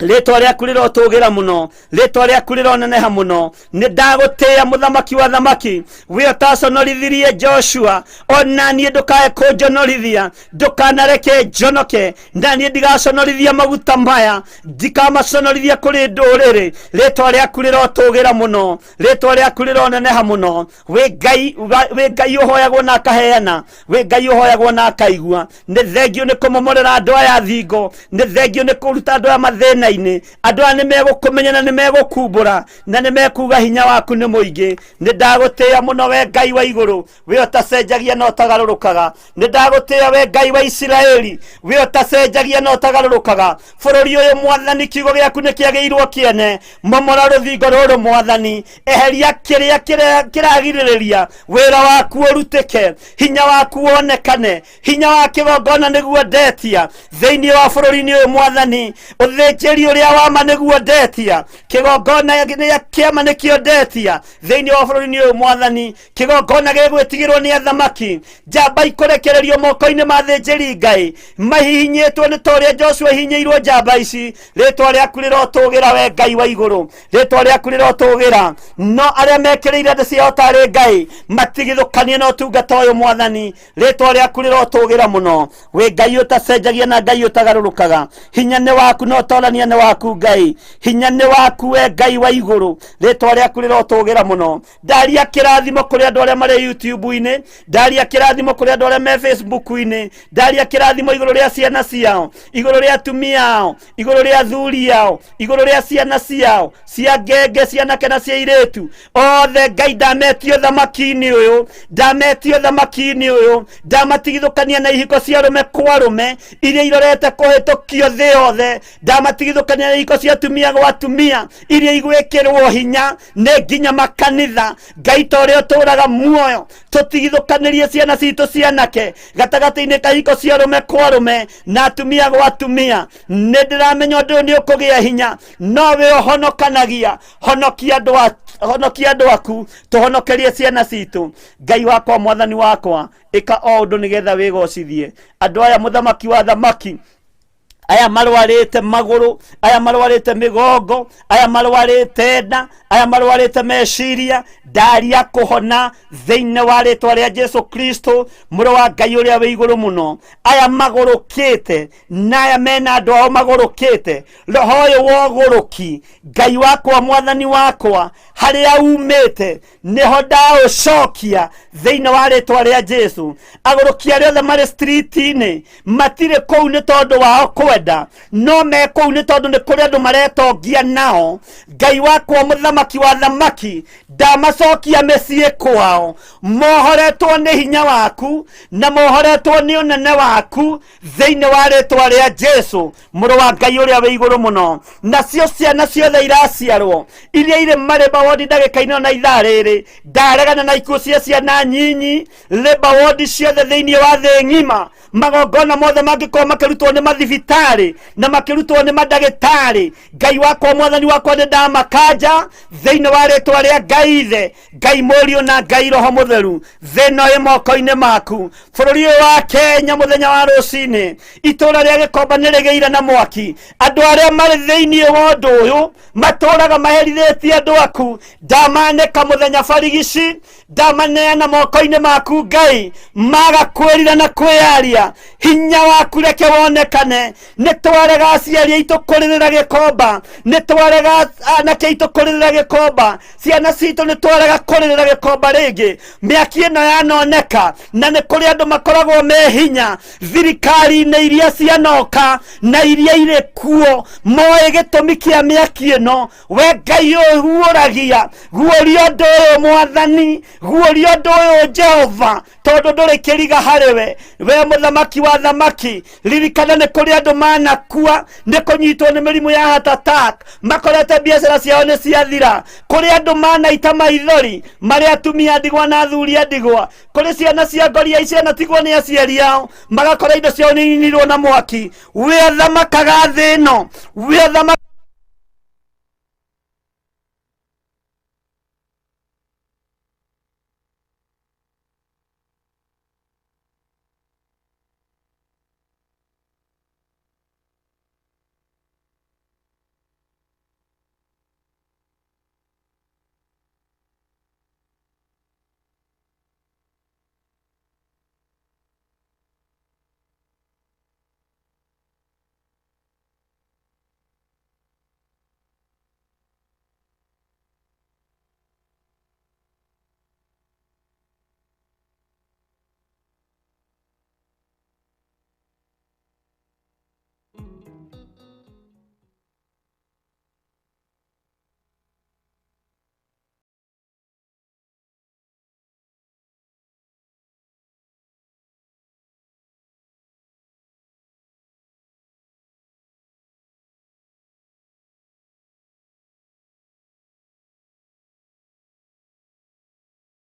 S3: Rĩtwa rĩaku rĩrotũgĩra mũno, rĩtwa rĩaku rĩroneneha mũno. Nĩ ndagũtĩĩa mũthamaki wa thamaki, we ũtaconorithirie Joshua, ona niĩ ndũkae kũnjonorithia, ndũkanareke njonoke, na niĩ ndigaconorithia maguta maya, ndikamaconorithia kũrĩ ndũrĩrĩ. Rĩtwa rĩaku rĩrotũgĩra mũno, rĩtwa rĩaku rĩroneneha mũno. Wĩ Ngai, wĩ Ngai ũhoyagwo na akaheana, wĩ Ngai ũhoyagwo na akaigua. Nĩ thengio nĩ kũmomorera andũ aya thingo, nĩ thengio nĩ kũruta andũ aya mathĩna-inĩ. Andũ aya nĩ megũkũmenya na nĩ megũkumbũra na nĩ mekuga hinya waku nĩ mũingĩ. Nĩ ndagũtĩĩa mũno we Ngai wa igũrũ, we ũtacenjagia na ũtagarũrũkaga. Nĩ ndagũtĩĩa we Ngai wa Isiraeli, we ũtacenjagia na ũtagarũrũkaga. Bũrũri ũyũ mwathani, kiugo gĩaku nĩ kĩagĩirwo kĩene. Momora rũthingo rũrũ mwathani, eheria kĩrĩa kĩragirĩrĩria wĩra waku ũrutĩke, hinya waku wonekane, hinya wa kĩgongona nĩguo ndetia thĩinĩ wa bũrũri-inĩ ũyũ mwathani. Ũthĩnjĩri Ũthĩnjĩri ũrĩa wa ma nĩguo ndetia, kĩgongona kĩama nĩkĩo ndetia thĩinĩ wa bũrũri-inĩ ũyũ mwathani, kĩgongona gĩgwĩtigĩrwo nĩ athamaki, njamba ikũrekererio moko-inĩ ma athĩnjĩri Ngai mahihinyĩtwo nĩ ta ũrĩa Joshua ahihinyĩirwo njamba ici. Rĩtwa rĩaku rĩrotũgĩra we Ngai wa igũrũ, rĩtwa rĩaku rĩrotũgĩra. No arĩa mekĩrĩire andũ ciao tarĩ Ngai matigithũkanie na ũtungata ũyũ mwathani, rĩtwa rĩaku rĩrotũgĩra mũno. Wĩ Ngai ũtacenjagia na Ngai ũtagarũrũkaga, hinya nĩ waku na ũtorania nĩ waku Ngai, hinya nĩ waku we Ngai wa igũrũ, rĩtwa rĩaku rĩrotũgĩra mũno. Ndaria kĩrathimo kũrĩ andũ arĩa marĩ YouTube-inĩ, ndaria kĩrathimo kũrĩ andũ arĩa me Facebook-inĩ, ndaria kĩrathimo igũrũ rĩa ciana ciao, igũrũ rĩa atumia ao, igũrũ rĩa athuri ao, igũrũ rĩa ciana ciao cia ngenge, cianake na cia irĩtu othe. Ngai ndametio thamaki-inĩ ũyũ, ndametio thamaki-inĩ ũyũ, ndamatigithũkania na ihiko cia arũme kwa arũme iria irorete kũhĩtũkio thĩ yothe, ndamatigithũkania na ihiko cia atumia gwa atumia iria igwĩkĩrwo hinya nĩ nginya makanitha. Ngai ta ũrĩa ũtũraga muoyo, tũtigithũkanĩrie ciana citũ cianake gatagatĩ-inĩ ka ihiko cia arũme kwa arũme na atumia gwa atumia. Nĩ ndĩramenya ũndũ ũyũ nĩ ũkũgĩa hinya, no we ũhonokanagia. Honokia honokia andũ aku, tũhonokerie ciana citũ. Ngai wakwa, mwathani wakwa, ĩka o ũndũ nĩgetha wĩgocithie andũ aya, mũthamaki wa thamaki, aya marwarĩte magũrũ, aya marwarĩte mĩgongo, aya marwarĩte nda, aya marwarĩte meciria, ndaria kũhona thĩinĩ wa rĩtwa rĩa Jesu Kristo mũrũ wa Ngai ũrĩa wĩ igũrũ mũno. Aya magũrũkĩte na aya mena andũ ao magũrũkĩte, roho ũyũ wa ũgũrũki, Ngai wakwa, mwathani wakwa, harĩa umĩte nĩho ndaũcokia thĩinĩ wa rĩtwa rĩa Jesu. Agũrũki arĩa othe marĩ street-inĩ matirĩ kũu nĩ tondũ wao kwenda, no me kũu nĩ tondũ nĩ kũrĩ andũ maretongia nao. Ngai wakwa, mũthamaki wa thamaki, ndamacokia mĩciĩ kwao mohoretwo nĩ hinya waku na mohoretwo nĩ ũnene waku thĩinĩ wa rĩtwa rĩa Jesu mũrũ wa Ngai ũrĩa wĩ igũrũ mũno. Nacio ciana ciothe iraciarwo iria irĩ marĩba wondi ndagĩka-inĩ ona ithaa rĩrĩ, ndaregana na ikuũ cia ciana nyinyi lĩba wondi ciothe thĩinĩ wa thĩ ng'ima. Magongona mothe mangĩkorwo makĩrutwo nĩ mathibitarĩ na makĩrutwo nĩ mandagĩtarĩ, Ngai wakwa, mwathani wakwa, nĩ ndamakanja thĩinĩ wa rĩtwa rĩa Ngai Ithe, Ngai Mũriũ na Ngai Roho Mũtheru. Thĩ ĩno ĩ moko-inĩ maku. Bũrũri ũyũ wa Kenya mũthenya wa rũcinĩ, itũũra rĩa Gĩkomba nĩ rĩgĩire na mwaki. Andũ arĩa marĩ thĩinĩ wa ũndũ ũyũ matũũraga maherithĩtie andũ aku, ndamanĩka mũthenya barigici, ndamaneana moko-inĩ maku Ngai, maga kwĩrira na kwĩyaria, hinya waku reke wonekane. Nĩ twarega aciari aitũ kũrĩrĩra Gĩkomba, nĩ twarega anake aitũ kũrĩrĩra Gĩkomba, ciana citũ nĩ twarega kũrĩrĩra Gĩkomba rĩngĩ. Mĩaki ĩno yanoneka, na nĩ kũrĩ andũ makoragwo me hinya thirikari-inĩ iria cianoka na iria irĩ kuo, moĩ gĩtũmi kĩa mĩaki ĩno. We Ngai ũyũ guũragia, guũria ũndũ ũyũ mwathani, guũria ũndũ ũyũ Jehova, tondũ ndũrĩ kĩriga harĩ we. We mũthamaki wa thamaki, ririkana nĩ kũrĩ andũ manakua nĩ kũnyitwo nĩ mĩrimũ ya heart attack, makorete biacara ciao nĩ ciathira. Kũrĩ andũ manaita maithori marĩ atumia ndigwa na athuri a ndigwa, kũrĩ ciana cia ngoria cianatigwo nĩ aciari ao, magakora indo ciao nĩ ininirwo na mwaki. We ũthamakaga thĩ ĩno, we ũthamakaga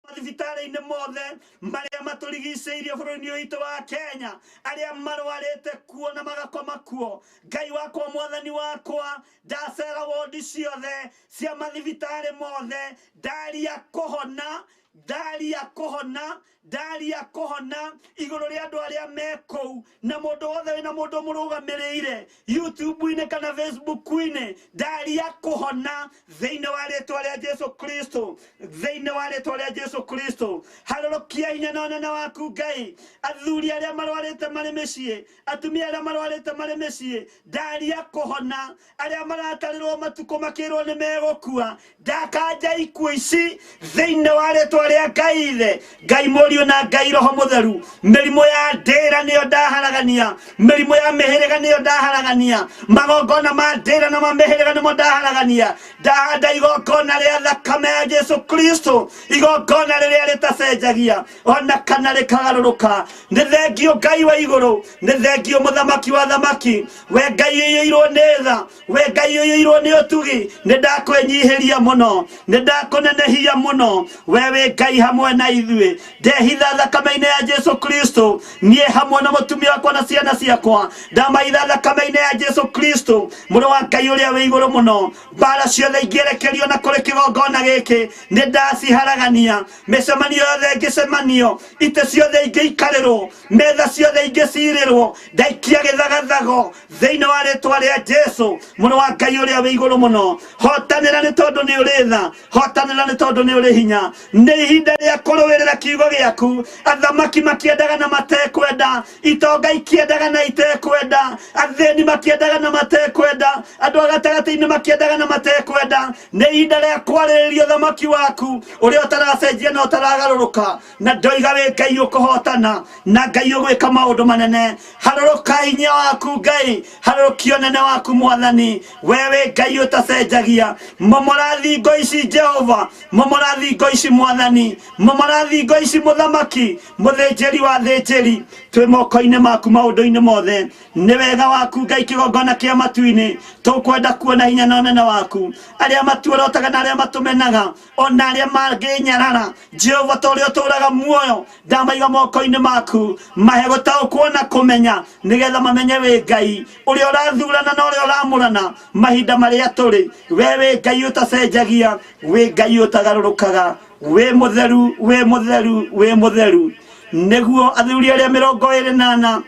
S3: Mathibitarĩ-inĩ mothe marĩa matũrigicĩirie bũrũri-inĩ ũyũ witũ wa Kenya, arĩa marwarĩte kuo na magakoma kuo, Ngai wakwa, Mwathani wakwa, ndacera wondi ciothe cia mathibitarĩ mothe, ndaria kũhona, ndaria kũhona, ndaria kũhona igũrũ rĩa andũ arĩa me kũu, na mũndũ wothe wĩna mũndũ mũrũgamĩrĩire YouTube-inĩ kana Facebook-inĩ, ndaria kũhona thĩinĩ wa rĩtwa rĩa Jesu Kristo, thĩinĩ wa rĩtwa rĩa Jesu Kristo. Harũrũkia hinya na ũnene waku, Ngai. Athuri arĩa marwarĩte marĩ mĩciĩ, atumia arĩa marwarĩte marĩ mĩciĩ, ndaria kũhona. Arĩa maratarĩrwo matukũ makĩrwo nĩ megũkua, ndakanja ikuũ ici thĩinĩ wa rĩtwa rĩa Ngai Ithe, Ngai Mũriũ na Ngai Roho Mũtheru. Mĩrimũ ya ndĩra nĩyo ndaharagania, mĩrimũ ya mĩhĩrĩga nĩyo ndaharagania, magongona ma ndĩra na ma mĩhĩrĩga nĩmo ndaharagania. Ndahanda igongona rĩa thakame ya Jesu Kristo, igongona rĩrĩa rĩtacenjagia ona kana rĩkagarũrũka. Nĩ thengio Ngai wa igũrũ, nĩ thengio Mũthamaki wa thamaki, we Ngai ũiyũirwo nĩ tha, we Ngai ũiyũirwo nĩ ũtugi. Nĩ ndakwĩnyihĩria mũno, nĩ ndakũnenehia mũno, we wĩ Ngai hamwe na ithuĩ. Ndehitha thakame-inĩ ya Jesu Kristo, niĩ hamwe na mũtumia wakwa na ciana ciakwa, ndamaitha thakame-inĩ ya Jesu Kristo, mũrũ wa Ngai ũrĩa wĩ igũrũ mũno. Mbara ciothe ingĩerekerio na kũrĩ kĩgongona gĩkĩ, nĩ ndaciharagania. Mĩcemanio yothe ĩngĩcemanio, itĩ ciothe ingĩikarĩrwo, metha ciothe ingĩcirĩrwo, ndaikia gĩthagathago thĩinĩ wa rĩtwa rĩa Jesu, mũrũ wa Ngai ũrĩa wĩ igũrũ mũno. Hotanĩra nĩ tondũ nĩ ũrĩ tha, hotanĩra nĩ tondũ nĩ ũrĩ hinya. Nĩ ihinda rĩa kũrũĩrĩra kiugo gĩaku. Athamaki makĩendaga na matekwenda, itonga ikĩendaga na itekwenda, athĩni makĩendaga na matekwenda, andũ a gatagatĩ-inĩ makĩendaga na matekwenda. Nĩ ihinda rĩa kwarĩrĩria ũthamaki waku ũrĩa ũtaracenjia na ũtaragarũrũka, na ndoiga wĩ Ngai ũkũhotana na Ngai ũgwĩka maũndũ manene. Harũrũka hinya waku, Ngai, harũrũkia ũnene waku, Mwathani, we wĩ Ngai ũtacenjagia. Momora thingo ici, Jehova, momora thingo ici, Mwathani, momora thingo ici, Mũthamaki, mũthĩnjĩri wa thĩnjĩri. Twĩ moko-inĩ maku maũndũ-inĩ mothe. Nĩ wega waku, Ngai, kĩgongona kĩa matu-inĩ, tũkwenda kuona hinya na ũnene waku. Arĩa matuorotaga na arĩa matũmenaga, ona arĩa mangĩnyarara, Jehova, ta ũrĩa ũtũũraga muoyo, ndamaiga moko-inĩ maku. Mahe gũtaũkwo na kũmenya, nĩgetha mamenye wĩ Ngai ũrĩa ũrathurana na ũrĩa ũramũrana mahinda marĩa tũrĩ. We wĩ Ngai ũtacenjagia, wĩ Ngai ũtagarũrũkaga, wĩ mũtheru, wĩ mũtheru, wĩ mũtheru. Nĩguo athuri arĩa 24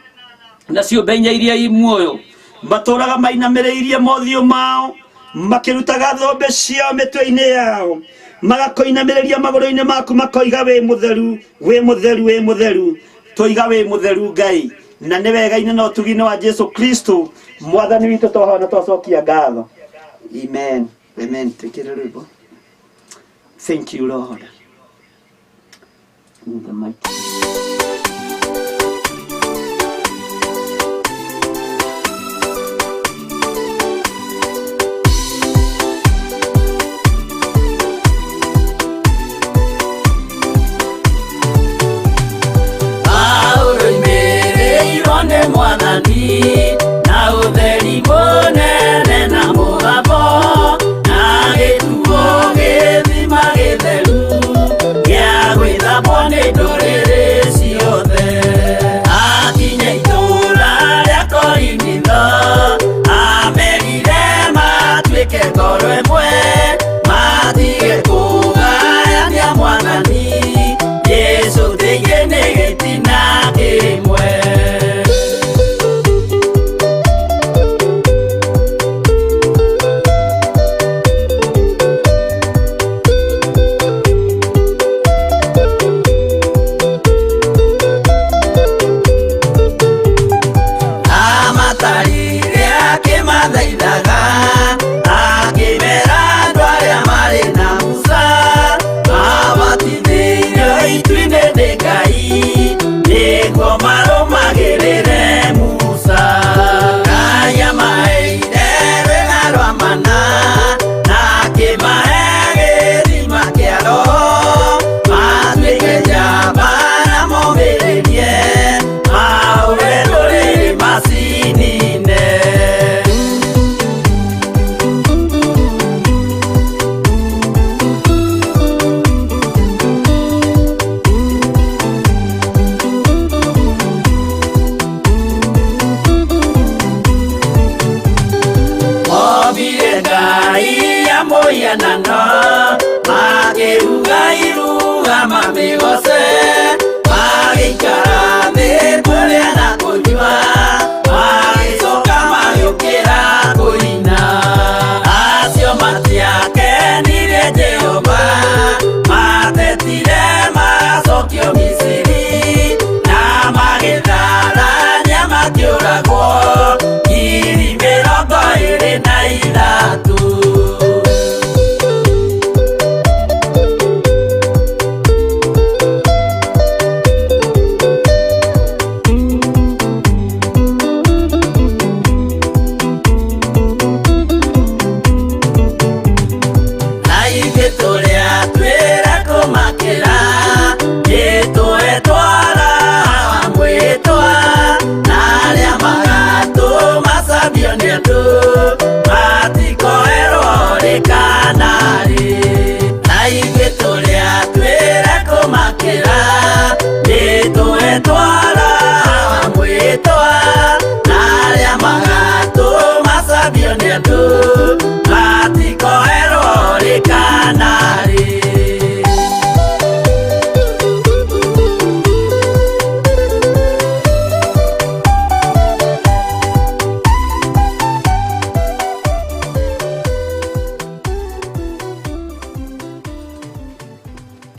S3: na ciũmbe inya iria i muoyo matũraga mainamĩrĩirie mothiũ mao, makĩrutaga thũmbĩ ciao mĩtwe-inĩ yao, magakũinamĩrĩria magũrũ-inĩ maku, makoiga wĩ mũtheru, wĩ mũtheru, wĩ mũtheru. Tũiga wĩ mũtheru, Ngai, na nĩ wega-inĩ na ũtugi-inĩ wa Jesu Kristo Mwathani witũ twahoya na twacokia ngatho. Amen, amen. Twĩkĩre rwĩmbo. Thank you, Lord, in the mighty.
S1: Paulo oimĩrĩirwo nĩ Mwathani na ũtheri mũnene na mũgambo, na gĩtuo gĩthima gĩtheru gĩa gwĩthambwo nĩ ndũrĩrĩ.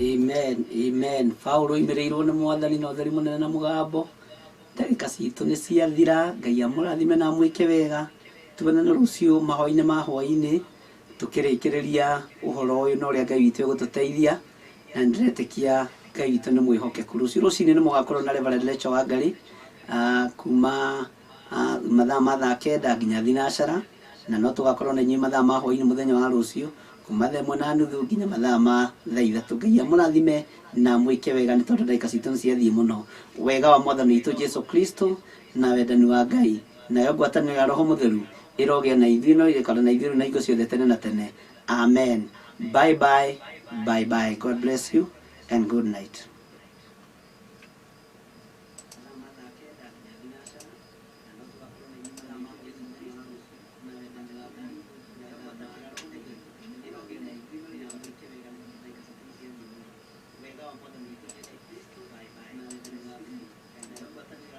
S2: Amen, amen. Paulo oimĩrĩirwo nĩ Mwathani na ũtheri mũnene na mũgambo. Ndagĩka citũ nĩ ciathira. Ngai amũrathime na amwĩke wega. Tuonane rũciũ mahoya-inĩ ma hwaĩ-inĩ tũkĩrĩkĩrĩria ũhoro ũyũ na ũrĩa Ngai witũ egũtũteithia. Na nĩndĩretĩkia Ngai witũ nĩ mwĩhokeku. Rũciũ rũcinĩ nĩ mũgakorwo na Reverend Rachel Wangari kuma mathaa ma thaa kenda nginya thinacara, na no tũgakorwo na inyuĩ mathaa ma hwaĩ-inĩ mũthenya wa rũciũ kuma thaa ĩmwe na nuthu nginya mathaa ma thaa ithatũ. Ngai amũrathime na mwĩke wega nĩ tondũ ndagĩka citũ nĩ ciathiĩ mũno. Wega wa Mwathani witũ Jesu Kristo na wendani wa Ngai nayo ngwatanĩro ya Roho Mũtheru ĩrogĩa na ithuĩ no ĩgĩkora na ithuĩ rĩu na hingo ciothe tene na tene. Amen. Bye bye. Bye bye. God bless you and good night.